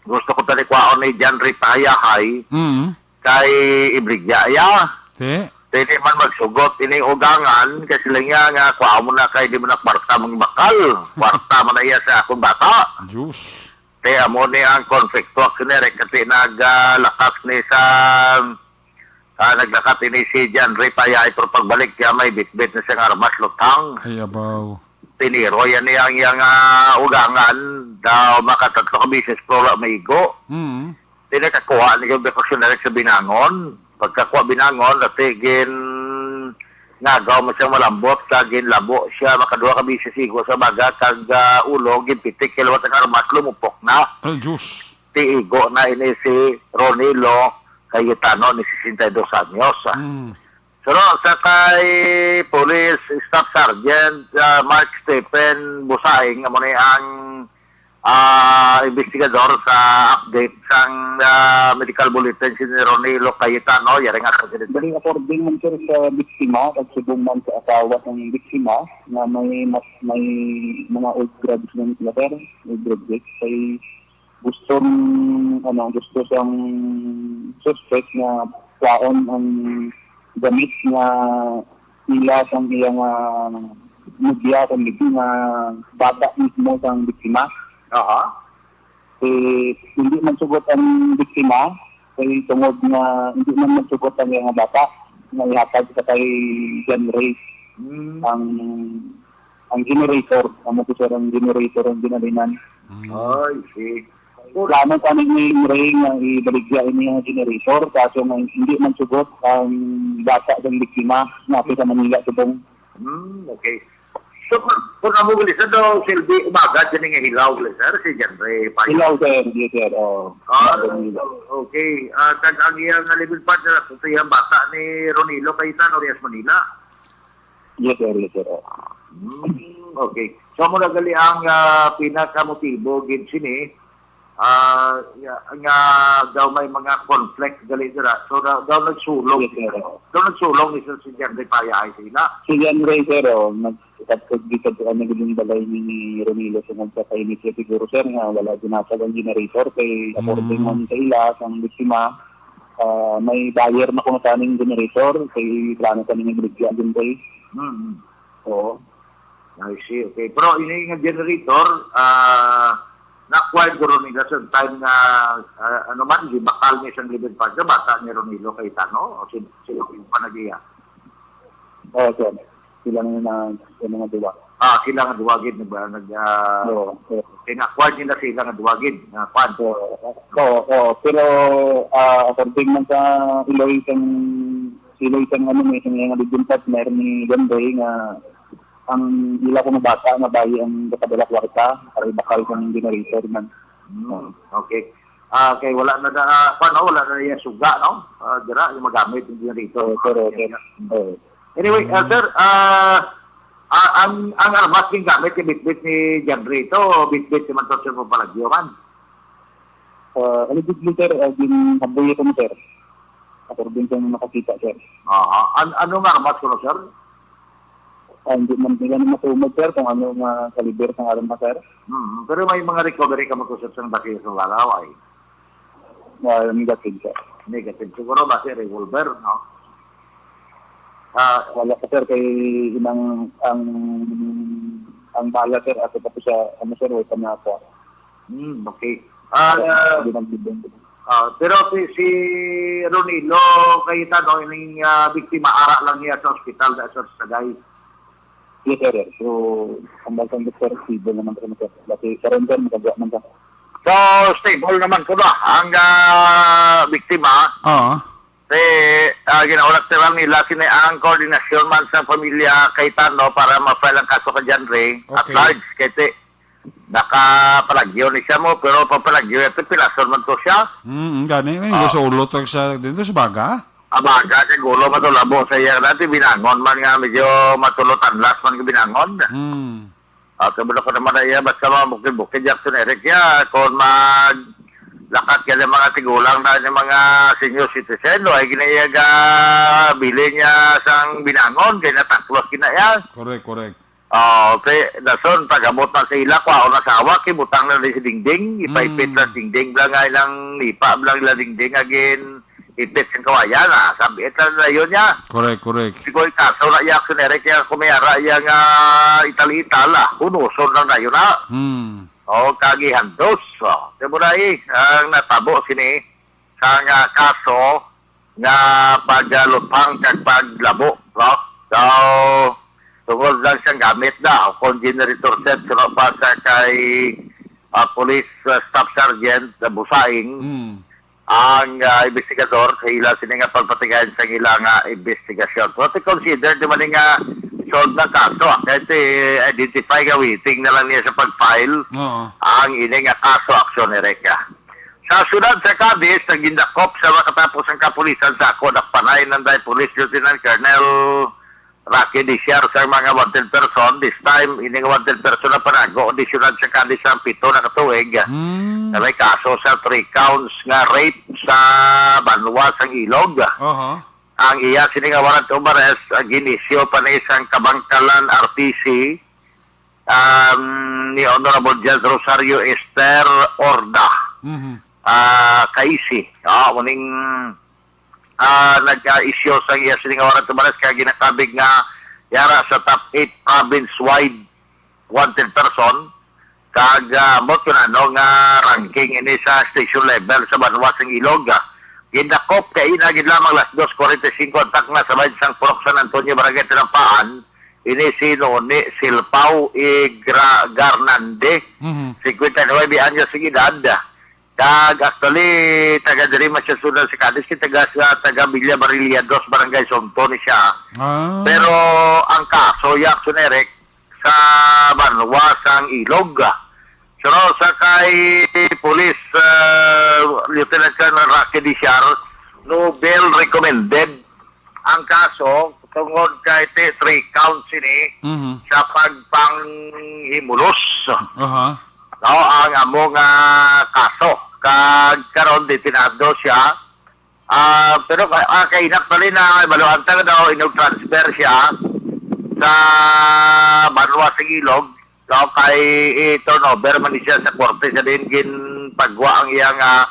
gusto ko tani kwaon ni John Ray Payahay Mm. kay ibligya iya. Te? Pwede man magsugot ini ugangan, kay sila niya nga kwaon mo na kay di mo na kwarta mong bakal. Kwarta man na iya sa akong bata. Diyos. Te, amo ni ang konflikto, Action Eric, kasi nag, ah, lakas ni sa, ah, naglakat ini si John Ray Payahay, pero pagbalik niya may bitbit na siyang armas lutang. Ay, abaw. Piniro yan niya ang iyang, ah, ugangan. Daw makatatlo ka bisis, pero wala maigo. Mm. Di nakakuha ni yung precautionary sa binangon. Pagkakuha binangon, dati gin ngagaw mo siyang malambot, kag ginlabo siya, makaduha ka bisis igo sa baga, kag, ah, ulo, ginpitik, kay liwat ang armas, lumupok na. Ay, Diyos. Ti igo na ini si Ronilo Cayetano, ni sesenta y dos anyos, ah. Mm. Pero sa kay Police Staff Sergeant, ah, Mark Stephen Busaing, amo ni ang, ah, investigador sa update sang, ah, medical bulletin si Ronilo Cayetano, yari nga sa Dali, according man, sir, sa biktima, kag subong man sa asawa sang biktima, nga may mas, may mga old grads man sila, sir, old graduates, kay gusto, ano, gusto sang suspect nga kwaon ang gamit nga ila sang iya nga nobya, kung hindi nga bata mismo sang biktima. Aha. Eh, hindi man sugot ang biktima, kay tungod nga hindi man magsugot ang iya nga bata, nga ihatag sa kay John Ray. Hmm. Ang, ang generator, amo to, sir, ang generator ang ginalinan. Mm. Ay, see. Plano pa ni Ray nga ibaligya ini nga generator, kaso nga hindi man sugot ang bata sang biktima nga ato sa Manila, subong. Hmm, okay. So, kung, kung amo gali, sa daw, Silvi, umaga, dyan nga hilaw gali, sir, si John Ray Payo. Hilaw, sir. Yes, sir. Oh. Ah, Hilaw, hilaw. Okay. Ah, kag ang iyang live-in partner, kung iyang bata ni Ronilo Cayetano, riyas Manila. Yes, sir. Yes, sir. Oh. Hmm, okay. So, amo na gali ang, ah, pinakamotibo gid sini, ah, ya-, nga daw may mga conflict gali dira. So, daw, daw nagsulong Yes, sir. sila. Daw nagsulong ni Sir si John Ray Payahay sa ila. Si John Ray, sir, oh, nag-, nagkatod dito sa ano, yung balay ni Ronilo sa nagkakainit siguro, sir, nga wala ginatag ang generator kay according Mm. man sa ila, sang biktima, ah, may buyer na kuno taning generator, kay plano taning ibigyan din kay. Mm. Oo. I see, okay. Pero ini nga generator, ah, na-acquired guro nila sa time nga, ah, ano man, gibakal niya siyang live-in partner, bata ni Ronilo Cayetano, o si, si Panagia? Oo, sir. Sila nga na, yung mga duwa. Ah, sila nga duwa gid, nag-, nag-, ah, Oo, oo. Ina-acquired nila sila nga duwa gid, nga kwan. Oo, oo, oo. Pero, ah, according man sa iloy sang, iloy sang ano, may sang nga live-in partner ni John Ray nga ang ila ko nga bata nga bayi ang gapadala kwarta para ibakal sang generator man. Hmm, Oo. Okay. Ah, kay wala na, na, ah, kwan, no? Wala na niya suga, no? Ah, dira, yung magamit yung generator. Oo, pero, pero, oo. Anyway, ah, Mm. sir, ah, ah, ang, ang armas gingamit, yung bitbit ni John Ray to, bitbit naman to, sir, mo palagyo man? Ah, allegedly, sir, ah, ginhaboy ako, sir. According sa mga nakakita, sir. Aha. An-, ano nga armas kuno, sir? Ah, hindi man nila na matumod, sir, kung ano nga kaliber ng armas, sir. Hmm, pero may mga recovery ka mo to, sir, sa daki sa Laraw, ay? Ah, negative, sir. Negative. Siguro ba, sir, revolver, no? Ah, Wala pa, sir, kay inang ang, ang bala, sir, ato pa po sa, ano, sir, wala pa na ako. Hmm, okay. Ah, Wala pa, sir, hindi nagbibigay. Ah, pero si, si Ronilo Cayetano, ining, ah, biktima, ara lang niya sa ospital, da sa Sagay. Yes, sir. So, ang balsang doktor, stable naman kami, sir. Kasi surrender, magagawa man, sir. So, stable naman ko ba? Ang, ah, biktima, Oo. eh, ah, ginaulat na lang nila, sini ang koordinasyon man sa pamilya Cayetano para ma-file ang kaso kay John Ray at Okay. large. Kasi nakapalagyo ni siya mo, pero pag palagyo, ito, pilason man to siya. Mm, gani. Ay, Ah. sa ulo to sa, dito sa baga? Abaga, siguro, matulabo sa iya. Dati binangon man nga, medyo matulo-tanlas man nga binangon. Mm. Ah, kabalo ko naman na iya, basta mga bukid-bukid, Jackson Eric, ya, kung mag-, lakat ka ng mga tigulang na yung mga senior citizen, no? Ay ginaiyaga, bili niya sang binangon, kaya nataklos kinaya. Correct, correct. Oh, okay, dason, pag-abot na sa ila, kwaon na sa awa, kibutang na rin si Dingding, ipaipit Mm. na si Dingding, bla nga ilang lipa, bla nga ilang Dingding, agin, ipit sing kawayan, ah, sabi, ito na yun niya. Correct, correct. Di ko ikaso na iya, Jackson Eric, kaya kumayara iya nga ital-ital, ah, hunuson lang na yun, ah. Hmm. Oh, kagihandos, oh. Di mo na, eh, ang natabo sini, sa nga kaso, nga pagalutang kag paglabo, no? So, tungod lang siyang gamit na o kung generator set, suno pa sa kay, ah, Police, ah, Staff Sergeant, ah, Busaing, Mm. ang, ah, investigador sa ila sini nga pagpatigayon sa ila nga investigasyon. Pero to consider di man nga solved na kaso, ah, kay ti-, identify nga waiting na lang niya sa pag-file Oo. ang ini nga kaso, Aksyon Erika. Sa siyudad sa Cadiz, nagindakop sa makatapos ang kapulisan sa ako, dakpanay ng dahil Police Lieutenant Colonel Rocky Diciar sa mga wanted person. This time, ining wanted person na panago di siyudad sa Cadiz ang pito na katuig. Hmm. Na may kaso sa three counts nga rape sa banwa sang Ilog. Aha. Ang iya sini nga warrant of arrest, ah, ginisyo pa ni sang Kabangkalan R T C, um, ni Honorable Judge Rosario Esther Orda. Mhm. Ah, Kaisi. Ah, muning, ah, nag-issue sang iya sini nga warrant of arrest kay ginakabig nga yara sa top eight province-wide wanted person, kag, ah, ambot ko na, no, nga ranking ini sa station level sa banwa sang Ilog. Gindakop kay ina gid lamang las dos forty-cinco ang takna sa bayan sang Purok San Antonio, Barangay Tinampaan, ini si Noni Silpao Igra Garnande, Mhm. cincuenta y nueve anyos ang edad. Kag actually, taga diri man siya sa siyudad sa Cadiz, si taga, sa taga Villa Barilla dos, Barangay Sonto ni siya. Ah. Pero ang kaso, ya, Aksyon Erika, sa banwa sang Ilog. So, sa kay Police, uh, Lieutenant Colonel Rocky Diciar, no bail recommended ang kaso tungod kay ti-, three counts ini Mhm. sa pagpanghimulos. Aha. No, ang amo nga kaso. Kag karon, detenado siya. Ah, pero ka-, ah, kay inak pa rin na baluhan ta daw, inug-transfer siya sa banwa sa Ilog. No, kay i-turnover man ni siya sa korte sa din ginpagwa ang iyang, ah,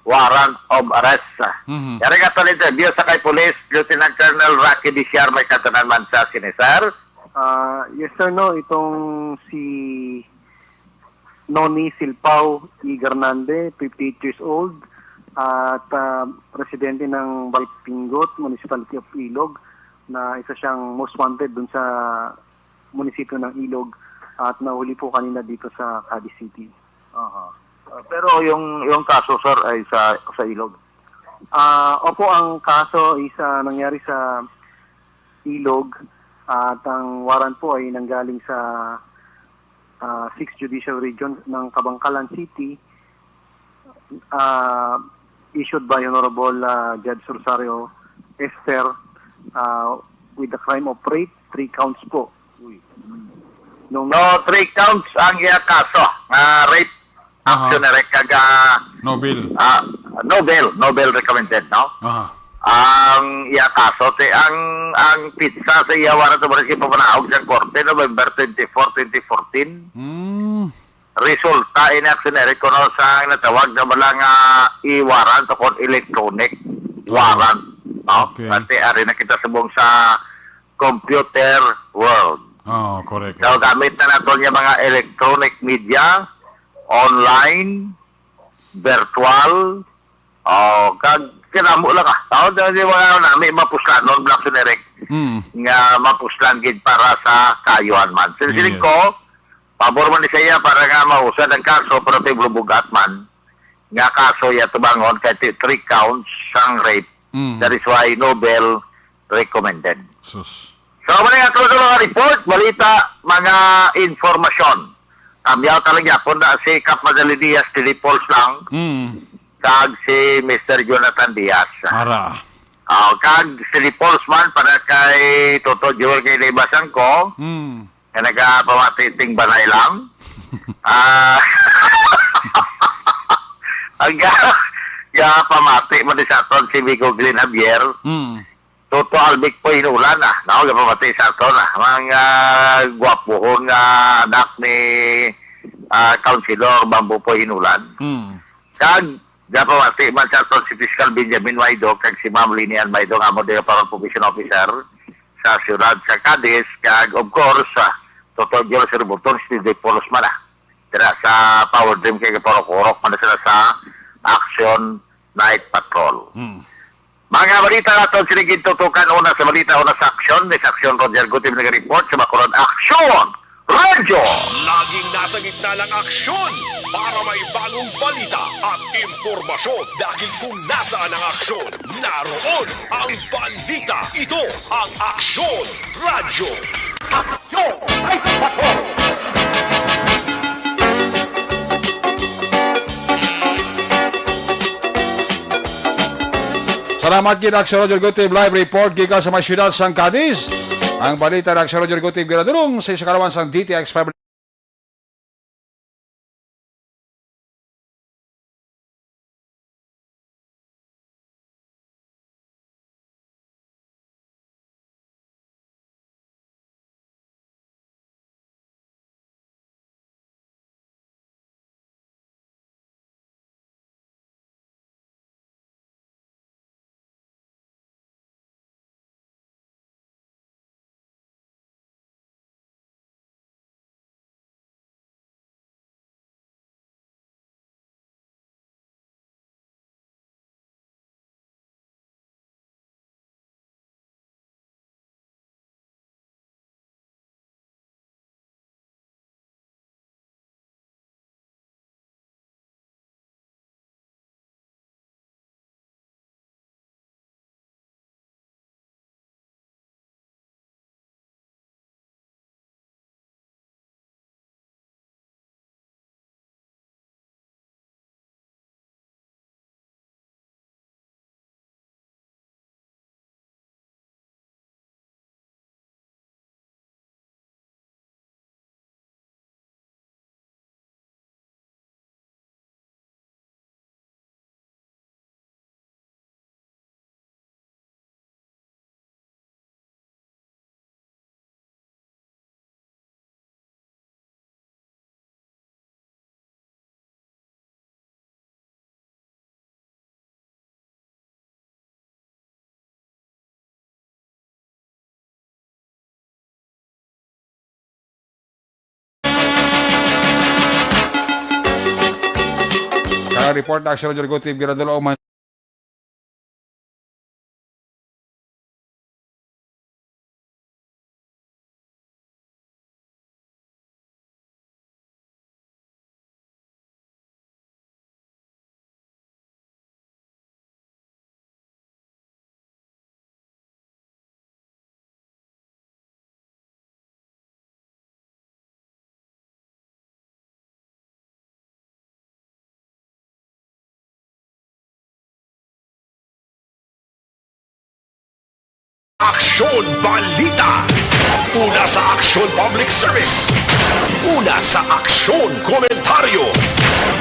warrant of arrest. Mhm. Yari nga sa interview sa kay Police Lieutenant Colonel Rocky Diciar, may katanan man sa sini, sir. Ah, yes, sir, no, itong si Noni Silpao E. Garnande, fifty-eight years old, at, ah, residente ng Balpingot, Municipality of Ilog, na isa siyang most wanted dun sa munisipyo ng Ilog at nahuli po kanina dito sa Cadiz City. Aha. Ah, pero yung, yung kaso, sir, ay sa, sa Ilog? Ah, opo, ang kaso is, ah, nangyari sa Ilog at ang warrant po ay nanggaling sa, ah, Sixth Judicial Region ng Kabangkalan City, ah, issued by Honorable, ah, Judge Rosario Esther, ah, with the crime of rape, three counts po. Uy. Nung No, three counts ang iya kaso nga rape. Aha. Action na rin kag, ah, No bail. Ah, no bail, no bail recommended, no? Aha. Ang iya kaso, ti, ang, ang pitsa sa iya warrant of arrest ipapanaog sa korte, November twenty-four, twenty fourteen. Hmm. Resulta ini, Action Eric, kuno sa natawag na bala nga e-warrant o kon electronic Aha. warrant, no? Okay. Kasi ari na kita subong sa computer world. Oo, correct. So, gamit na nato niya mga electronic media, online, virtual, oh, kag kinamo lang, ah. Tawag na di mga nami mapuslanon, Black Generic, Mm. nga mapuslan gid para sa kaayuhan man. So, siling Yes. ko, pabor man ni siya para nga mausad ang kaso, pero ti bulubugat man nga kaso ya tubangon kay ti-, three counts sang rape. Mm. That is why no bail recommended. Sus. So, mali nga tulo nga report, balita, mga informasyon. Kambiyaw talaga po na si Kap Madali Diaz, Tilly Pauls lang, Mm. kag si Mister Jonathan Diaz. Ara. Oh, kag si Tilly Pauls man, para kay Toto Joel kay Libasang ko, Mm. nga nagapamati ting banay lang. Ah, ang ga-, gapamati man sa aton si Vico Glenn Javier. Mm. Toto Albic po hinulan na. Nako, gapamati sa aton na. Mga gwapuhon nga anak ni, ah, Councilor Bambo po hinulan. Mm. Kag, gapamati man sa aton si Fiscal Benjamin Waido, kag si Ma'am Linian Waido, nga amo din ang parang probation officer sa siyudad sa Cadiz, kag of course, ah, Toto George Rebuton, si Dave Polos man, ah. Dira sa Power Dream, kay kaparok-urok man sila sa Action Night Patrol. Hmm. Ang, ah, balita naton sini gintutukan una sa balita, una sa aksyon. May sa aksyon, Roger Gutib nag-report sa Bacolod Aksyon Radyo. Laging nasa gitna ng aksyon para may bagong balita at impormasyon. Dahil kung nasaan ang aksyon, naroon ang balita. Ito ang Aksyon Radyo. Aksyon! Ay, bato! Salamat gid, Aksyon Roger Gutib, live report gikan sa may siyudad sang Cadiz. Ang balita ni Aksyon Roger Gutib ginadulong sa isa kalawan sang D T X five. Kaya report na Action Roger Gutib, Giradolo Oman. Aksyon Balita. Una sa Aksyon Public Service. Una sa Aksyon Komentaryo.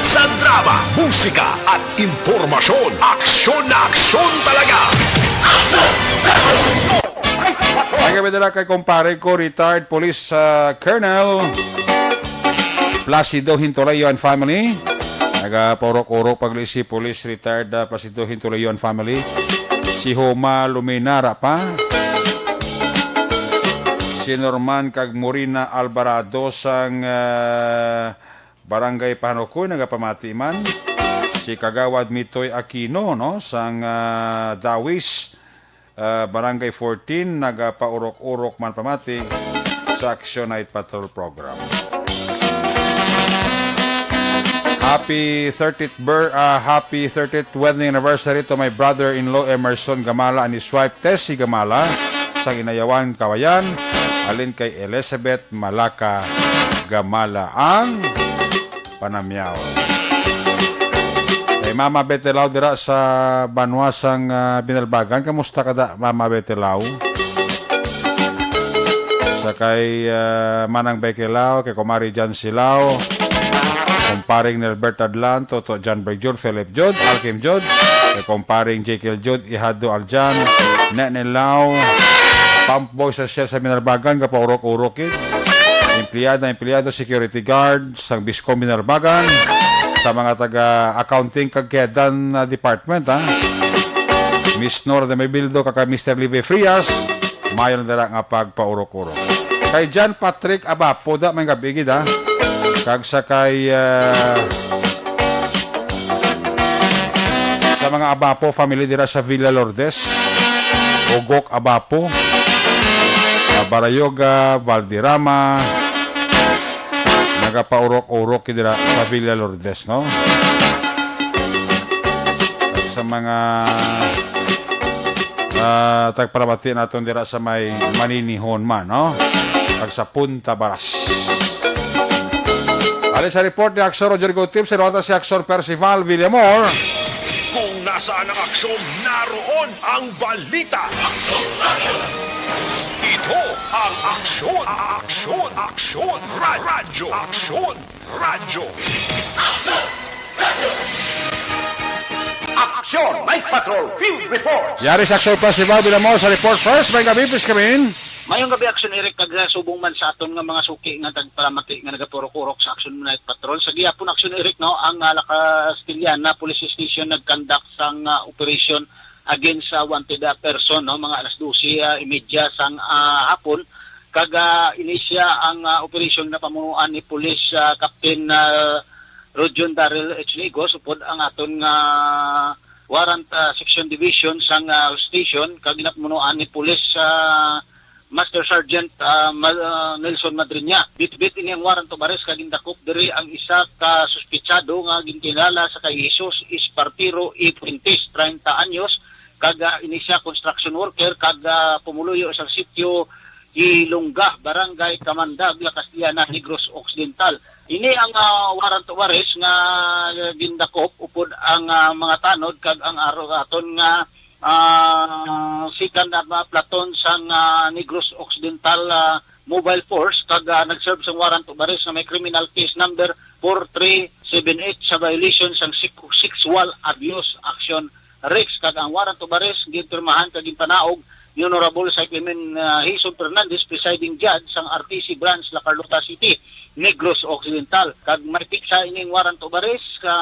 Sa drama, musika, at impormasyon. Aksyon na aksyon talaga. Ay, kami na lang kay kumpare ko, retired police, ah, colonel Placido Hintoleyo and family. Nagapaurok-urok pag-uli si Police Retired, ah, Placido Hintoleyo and family. Si Homa Luminara pa. Si Norman kag Morina Alvarado sang, ah, Barangay Pahanukoy nagapamati man. Si Kagawad Mitoy Aquino, no, sang, ah, Dawis, ah, Barangay fourteen, nagapaurok-urok man pamati sa Action Night Patrol Program. Happy thirtieth bir-, ah, happy thirtieth wedding anniversary to my brother-in-law Emerson Gamala and his wife Tessie Gamala sa Inayawan, Kawayan, halin kay Elizabeth Malaka Gamala ang panamyaw. Kay Mama Betelao dira sa banwa sang, ah, Binalbagan. Kamusta ka da, Mama Betelao? Sa kay, ah, Manang Bekelao, kay Kumari Jan Silao, Kumparing Nelbert Adlan, Toto John Berjud, Philip Jud, Alkim Jud, kay Kumparing Jekyll Jud, Ihado Aljan, Nenelao, Pump Boy sa Shell sa Binalbagan, gapaurok-urok, eh. Empleyada, empleyado, security guard, sang Biscom Binalbagan, sa mga taga-accounting kag kedan, ah, department, ha? Miss Nora de Mebildo, kag kay Mister Levi Frias, mayo lang dira nga pagpaurok-urok. Kay John Patrick Abapo, da, may gabi gid, ha? Kag sa kay, ah, Sa mga Abapo family dira sa Villa Lourdes, Ugok Abapo, ah, Barayoga, Valderrama, nagapaurok-urok dira sa Villa Lourdes, no? Sa mga, ah, tagpalamati naton dira sa may Maninihon man, no? Kag sa Punta Baras. Ali sa report ni Aksyon Roger Gutip, sinuwatan si Aksyon Percival Villamor. Kung nasaan ang aksyon, naroon ang balita. Ito ang Aksyon, Aksyon, Aksyon, Ra- Radyo, Aksyon, Radyo. Aksyon Night Patrol Field Report. Yari sa Aksyon Percival Villamor sa report first. May gabi, please, kami. Mayong gabi, Aksyon Eric, kag, ah, subong man sa aton nga mga suki nga tagpalamati nga nagapurok-urok sa Aksyon Night Patrol. Sa gihapon, Aksyon Eric, no, ang, ah, La Castellana Police Station nag-conduct sang, ah, operation against sa wanted, ah, person, no, mga alas dose, ah, imedya sang, ah, hapon. Kag, ah, inisya ang, ah, operation na pamunuan ni Police, ah, Captain, ah, Rojon Daryl H. Ligos, upod ang aton nga warrant, ah, section division sang, ah, station, kag ginapamunuan ni Police, ah, Master Sergeant, ah, Ma-, ah, Nelson Madriña. Bitbit ini ang warrant of arrest kag gindakop diri ang isa ka suspitsado nga ginkilala sa kay Jesus Espartero E. Fuentes, treinta anyos, kag, ah, ini siya construction worker kag, ah, pumuluyo sa sitio Ilongga, Barangay Camandag, La Castellana, Negros Occidental. Ini ang, ah, warrant of arrest nga gindakop upod ang, ah, mga tanod kag ang aro aton nga ah, second, ah, platoon sang, ah, Negros Occidental, ah, Mobile Force kag, ah, nag-serve sang warrant of arrest nga may criminal case number four three seven eight sa violation sang sec-, Sexual Abuse Action Rex, kag ang warrant of arrest ginpirmahan kag ginpanaog ni Honorable Cyclamen, ah, Jason Fernandez, presiding judge sang R T C Branch, La Carlota City, Negros Occidental, kag may piksa ining warrant of arrest ka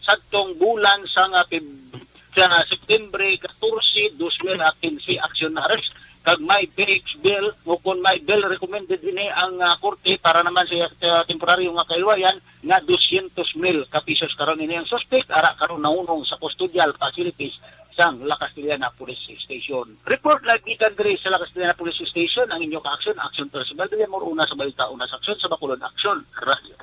sadtong bulan sang, ah, Feb-, sa September catorce, dos mil quince, action na arrest, kag may bail, o kon may bail recommended ini ang, ah, korte para naman sa, ah, temporaryo nga kahilwayan nga dosyentos mil ka pisos. Karon ini ang suspect ara karon nahunong sa custodial facilities sang La Castellana Police Station. Report live gikan diri sa La Castellana Police Station ang inyo ka-aksyon, Aksyon Percival Villamor, una sa balita, una sa aksyon, sa Bacolod Aksyon Radio.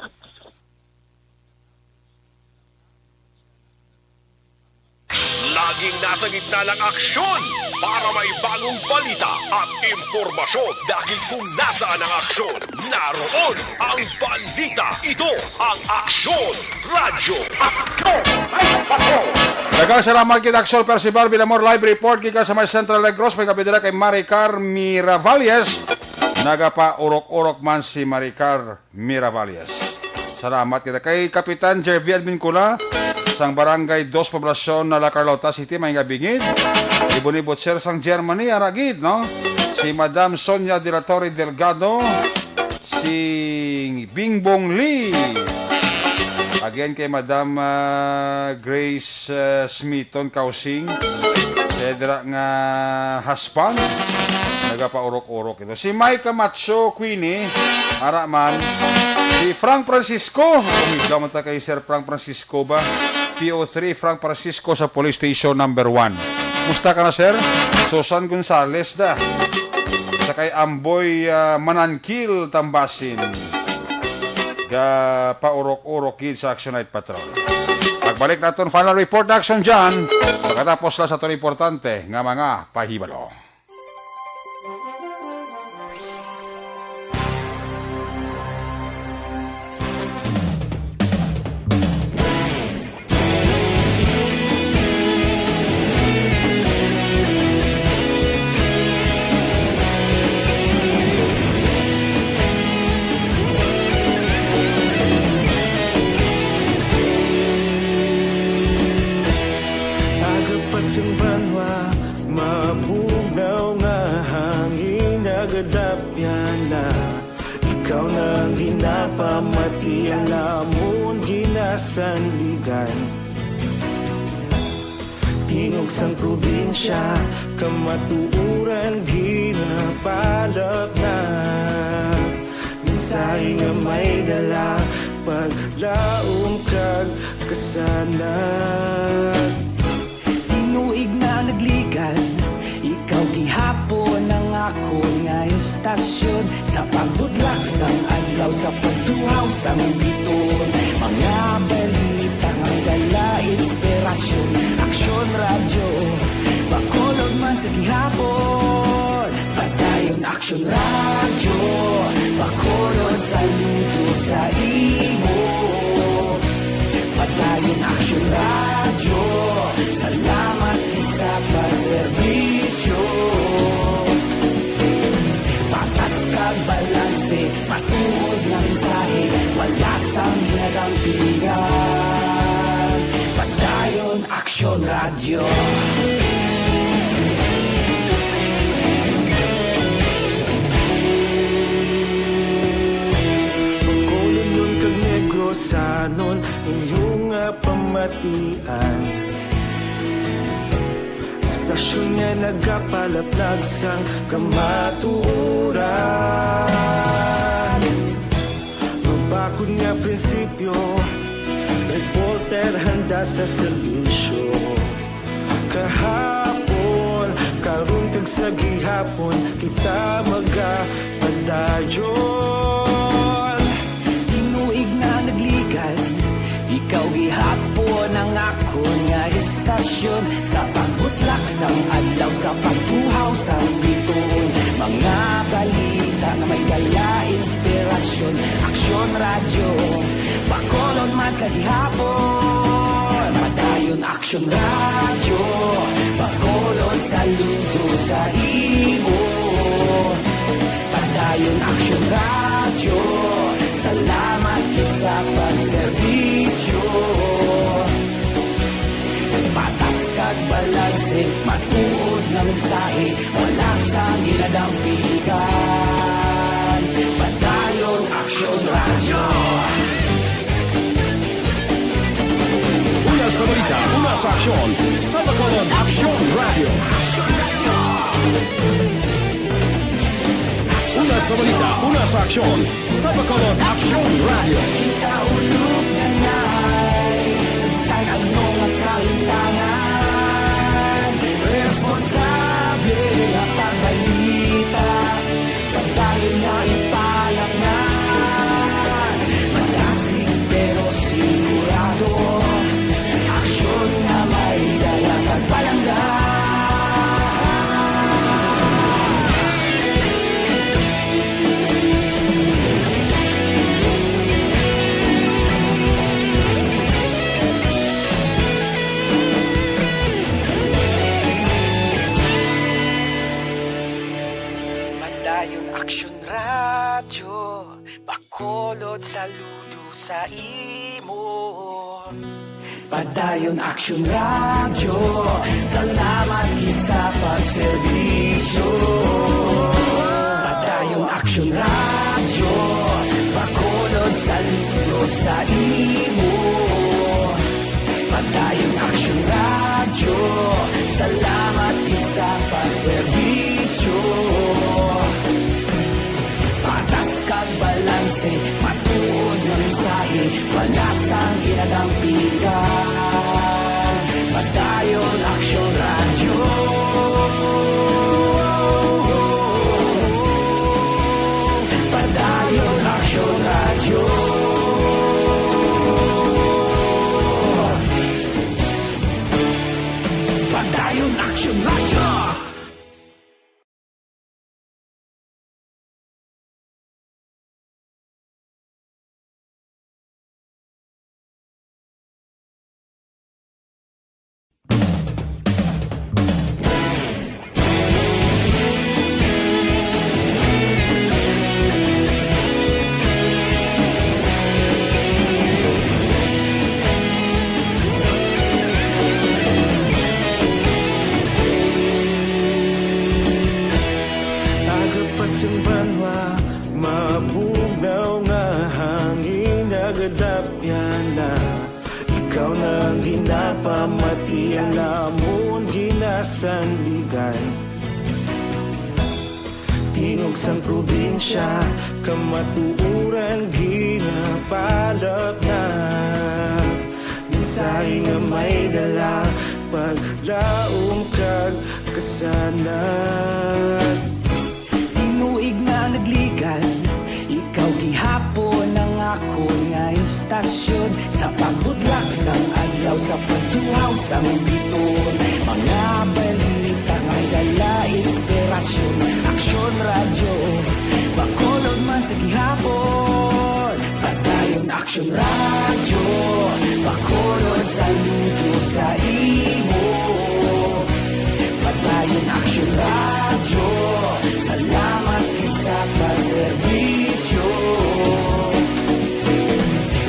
Laging nasa gitna ng aksyon para may bagong balita at impormasyon. Dahil kung nasaan ang aksyon, naroon ang balita. Ito ang Aksyon Radyo. Aksyon Radyo. Daghang salamat kay Aksyon Percival Villamor, live report gikan sa may Central Negros. May gabi dira kay Maricar Miravalles. Nagapaurok-urok man si Maricar Miravalles. Salamat kita kay Kapitan Jervy Advincula sang Barangay Dos Poblacion na La Carlota City, may nga bingid. Ibon ni Butcher sang Germany, ara gid, no? Si Madam Sonia de la Torre Delgado, si Bingbong Lee. Again kay Madam, ah, Grace, ah, Smiton Kausing. Cedra nga husband. Nagapaurok-urok ito. Si Mike Camacho Queenie, ara man. Si Frank Francisco. Umigaw man ta kay Sir Frank Francisco ba? P O three Frank Francisco sa Police Station number one. Musta ka na, sir? Susan Gonzales da. Sa kay Amboy, ah, Mananquil, Tambasin. Ga paurok-urok gid sa Action Night Patrol. Pagbalik naton, final report na Action John. Pagkatapos lang sa aton importante nga mga pahibalo. Aga pa sang banwa, mabugnaw nga hangin, nagadapyan na. Ikaw na ang ginapamati, ang amon ginasandigan. Tingog sang probinsya, kamatuoran ginapalatnat. Mensahe nga may dala, paglaom kag kasanag. Tasyon sa pagbudlak sang adlaw, sa pagtuhaw sang biton, mga balita nga dala inspirasyon. Aksyon Radyo, Bacolod man sa gihapon. Padayon Aksyon Radyo, Bacolod saludo sa imo. Padayon Aksyon Radyo, salamat sa pagserbisyo. Patas kag balanse, matuod nga mensahe, wala sang ginadampigan. Padayon Aksyon Radyo. Bacolodnon kag Negrosanon, inyo nga pamatian. Istasyon nga nagapalaplag sang kamatuoran. Mabakod nga prinsipyo, reporter handa sa serbisyo. Kahapon, karon kag sa gihapon, kita magapadayon. Tinuig na nagligal, ikaw gihapon ang akon nga istasyon. Sa pagbutlak sang adlaw, sa pagtuhaw sang biton, mga balita nga may dala inspirasyon. Aksyon Radyo, Bacolod man sa gihapon. Padayon Aksyon Radyo, Bacolod saludo sa imo. Padayon Aksyon Radyo, salamat gid sa pagserbisyo. Patas kag balanse, matuod nga mensahe, wala sang ginadampigan. Padayon Aksyon Radyo. Una sa balita, una sa aksyon, sa Bacolod Aksyon Radyo. Una sa balita, una sa aksyon, sa Bacolod Aksyon Radyo. Kita ulog na nay, sa bisan ano nga kahimtangan, responsable nga pagbalita. Padayon nga ipalaknan, madasig pero sigurado, aksyon nga may dala kag palangga. Padayon Aksyon Radyo, Bacolod saludo sa imo. Padayon Aksyon Radyo, salamat gid sa pagserbisyo. Padayon Aksyon Radyo, Bacolod saludo sa imo. Padayon Aksyon Radyo, salamat gid sa pagserbisyo. Patas kag balanse, matuod nga mensahe, wala sang ginadampigan. Padayon Aksyon Radyo. Padayon Aksyon Radyo. Padayon Aksyon Radyo. Aga pa sang banwa, mabugnaw nga hangin nagadapyan na. Ikaw na ang ginapamati, ang amon ginasandigan. Tingog sang probinsya, kamatuoran ginapalaknat. Mensahe nga may dala, paglaom kag kasanag. Tinuig nga Tuhaw sa Biton, mga balita nga dala inspirasyon. Aksyon Radyo, Bacolod man sa gihapon. Padayon Aksyon Radyo, Bacolod sa luto sa imo. Padayon Aksyon Radyo, salamat kay sa pagserbisyo.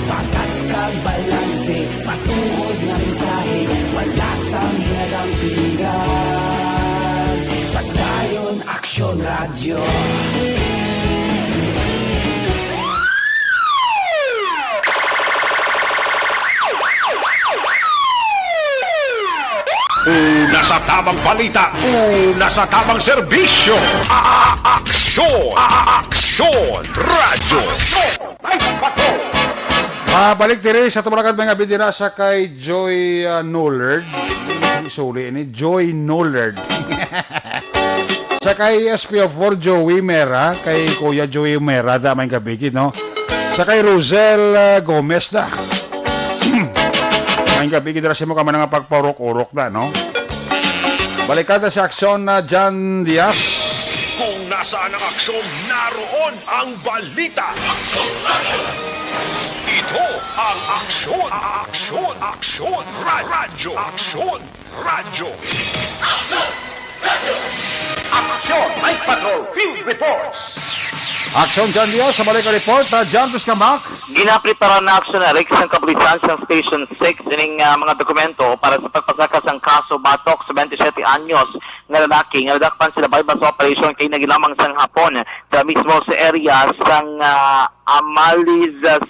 Patas kag balanse, matuod nga mensahe, wala sang ginadampingan. Padayon Aksyon Radyo. Una sa tamang balita, una sa tamang serbisyo. A-, a-, aksyon, a-, a-, aksyon, radyo. Mabalik diri sa tumalakat mga bidira sa kay Joy, ah, Nolard. Suli ni Joy Nolard. Sa kay S P O four, Joey Mera, kay Kuya Joey Mera, da may gabigid, no? Sa kay Rosel, ah, Gomez, da. May gabigid ra sa mo ka man nga pagpaurok-urok, da, no? Balikan ta sa aksyon na John Diaz. Kung nasaan ang aksyon, naroon ang balita. Ito ang aksyon, aksyon, aksyon, ra-, radyo, aksyon, radyo. Aksyon! Night Patrol Field Reports! Aksyon, John Diaz, sa balik ang report, ah, John Tuscamak. Ginaprepara na, Aksyon Eric, sang kapulisan sang Station six ining, ah, mga dokumento para sa pagpasaka sang kaso batok sa twenty-seven anyos nga lalaki nga nadakpan sila buy-bust operation kay nagilamang sang hapon sa mismo sa area sang, ah, Amalizas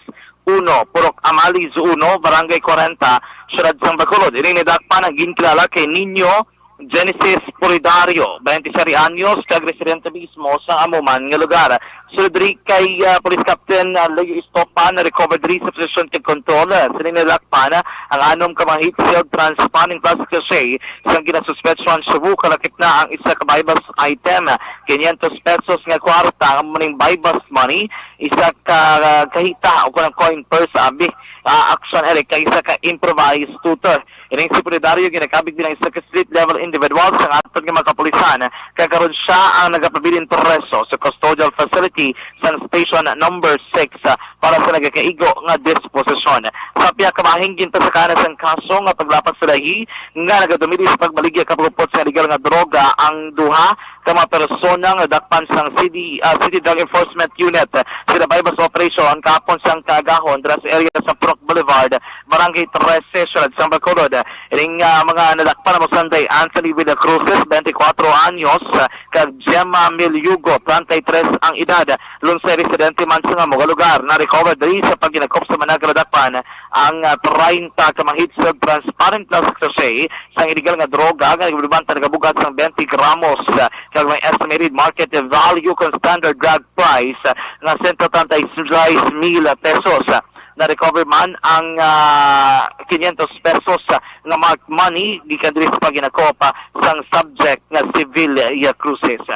uno, Purok Amaliz uno, Barangay kwarenta, Siyudad sang Bacolod. Ining nadakpan ang ginkilala kay Nino Genesis Puridario, twenty-seven anyos, kag residente mismo sa amo man nga lugar. Sulod diri kay, ah, Police Captain, ah, Leo Estopa, na-recover diri sa posesyon kag kontrol, ah, sa nadakpan, ah, ang anom ka mga heat-sealed transparent plastic sachet sang ginasuspetsahan shabu, kalakip na ang isa ka buy-bust item, quinientos pesos nga kwarta, ang muning buy-bust money, isa ka, ah, kahita o kanang coin purse, abi, ah, Aksyon Eric, kag isa ka improvised tutor. Ining si Puridario ginakabig bilang isa ka street level individual sang atod nga mga kapulisan, kag karon sia ang nagapabilin preso sa custodial facility sang station number six, ah, para sa nagakaigo nga disposisyon. Sa pihak ka bahin, ginpasakaan na sang kaso nga paglapas sa lahi nga nagadumili sa pagbaligya kag pagupot sa illegal nga droga ang duha ka mga persona nga nadakpan sang City, ah, City Drug Enforcement Unit sa buy-bust operation kahapon sang kaagahon dira sa area sa Purok Boulevard, Barangay trese, Siyudad sang Bacolod. Ining, ah, mga nadakpan amo sanday Anthony Villacruces, twenty-four anyos, ah, kag Gemma Milyugo, treinta y tres ang edad, lunsay residente man sa amo nga lugar. Na-recover diri sa paghinakop sa mga nadakpan ang, ah, treinta ka mga heat-sealed transparent plastic sachet sang illegal nga droga nga nagbibanta nagabugat sang twenty gramos, ah, kag may estimated market value kag standard drug price, ah, nga sento treinta y seis mil pesos. Ah, na-recover man ang, ah, quinientos pesos, ah, nga marked money gikan diri sa paghinakop, ah, sang subject nga si Villacruces.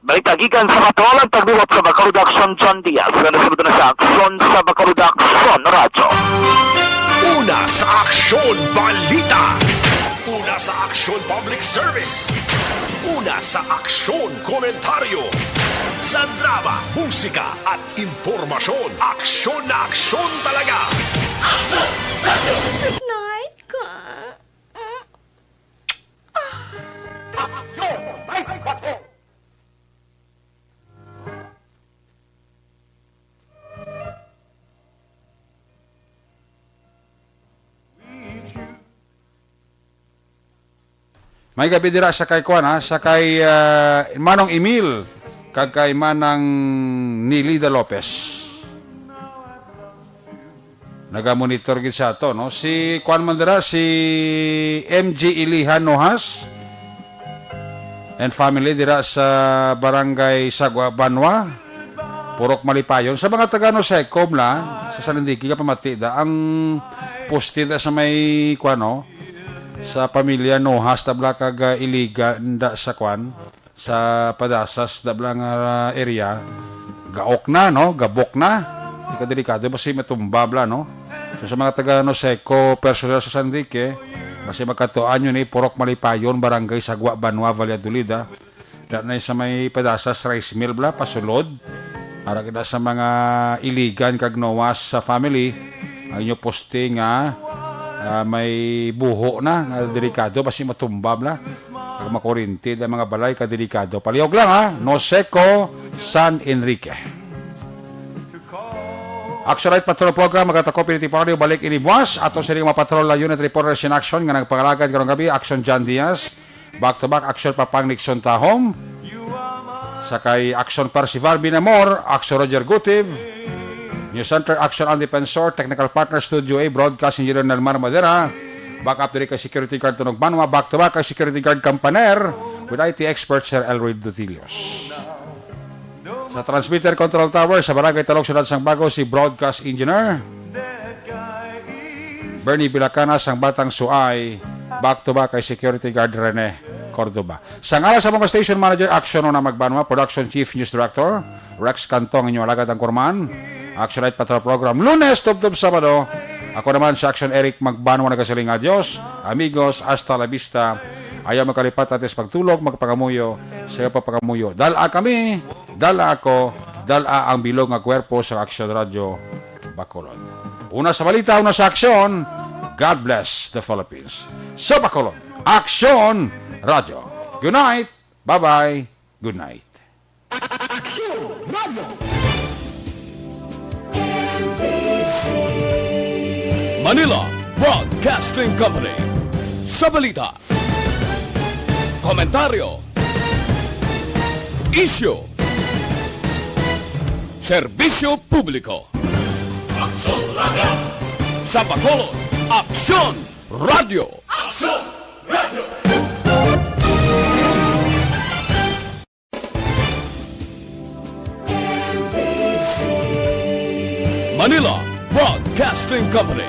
Balita gikan sa Bacolod, ang tagbuhat sa Bacolod Aksyon, John Diaz, nga nasugot na sa Aksyon sa Bacolod Aksyon Radyo. Una sa Aksyon Balita. Una sa Aksyon Public Service. Una sa Aksyon Komentaryo. Sa drama, musika, at impormasyon. Aksyon na aksyon talaga. Good night, ka. Aksyon! Night Patrol! May gabi dira sa kay kuan, ha, sa kay, ah, Manong Emil kag kay Manang Nilida Lopez. Nagamonitor gid sa ato, no? Si kuan man dira, si M G Ilihan Nohas and family dira sa Barangay Sagwa Banwa, Purok Malipayon. Sa mga taga Nosecom la, sa San Enrique, kapamati da ang poste da sa may kuan, no? Sa pamilya Nohas, tabla kag, ah, Iliga, nda sa kuan, sa Padasas, tabla nga area, gaok na, no? Gabok na. Di ka delikado, basi matumba bla, no? So, sa mga taga Noseco personnel sa San Enrique, Kasi magkatuan yun eh, Purok Malipayon, Barangay Sagwa, Banwa, Valladolid, ah. Da na sa may padasas rice mill, bla, pasulod. Para kita sa mga Iligan kag Noas sa family, ang inyo poste nga, ah, may buho na, nga delikado, basi matumba, bla. Kag makurinti ang mga balay, ka delikado. Palihog lang, ha? Noseco, San Enrique. Action Night Patrol Program, magatakob ini temporaryo, balik ini buwas. Ato sini mga patrol na unit reporters in action nga nagpangalagad karong gabi, Action John Diaz, back to back, Action Papang Nixon Tahom, sa kay Action Percival Binamor, Action Roger Gutiv, News Center, Action Andy Pensor, Technical Partner Studio A, Broadcast Engineer Nelmar Madera, backup diri kay Security Guard Tunog Banwa, back to back kay Security Guard Kampaner, with I T expert Sir Elroy Dutilios. Sa transmitter control tower sa Barangay Talog, Syudad sang Bago, si broadcast engineer Bernie Bilacana, sang Batang Suay, back to back kay security guard Rene Cordoba. Sa ngalan sa mga station manager, Action Una Magbanwa, production chief, news director Rex Canto, ang inyong alagad ang kurman. Action Night Patrol Program, Lunes, tubtob Sabado. Ako naman si Action Eric Magbanwa, nagasiling, "Adios, amigos, hasta la vista." Ayaw magkalipat natin sa pagtulog, magpangamuyo, sa pagpangamuyo. Dala kami, dala ako, dala ang bilog nga kwerpo sa Action Radio Bacolod. Una sa balita, una sa aksyon, God bless the Philippines. Sa Bacolod, Action Radio. Good night. Bye-bye. Good night. Action Radio. Manila Broadcasting Company. Sa balita, komentaryo, isyu, serbisyo publiko. Aksyon Radio. Sa Bacolod, Aksyon Radio. Aksyon Radio. Manila Broadcasting Company.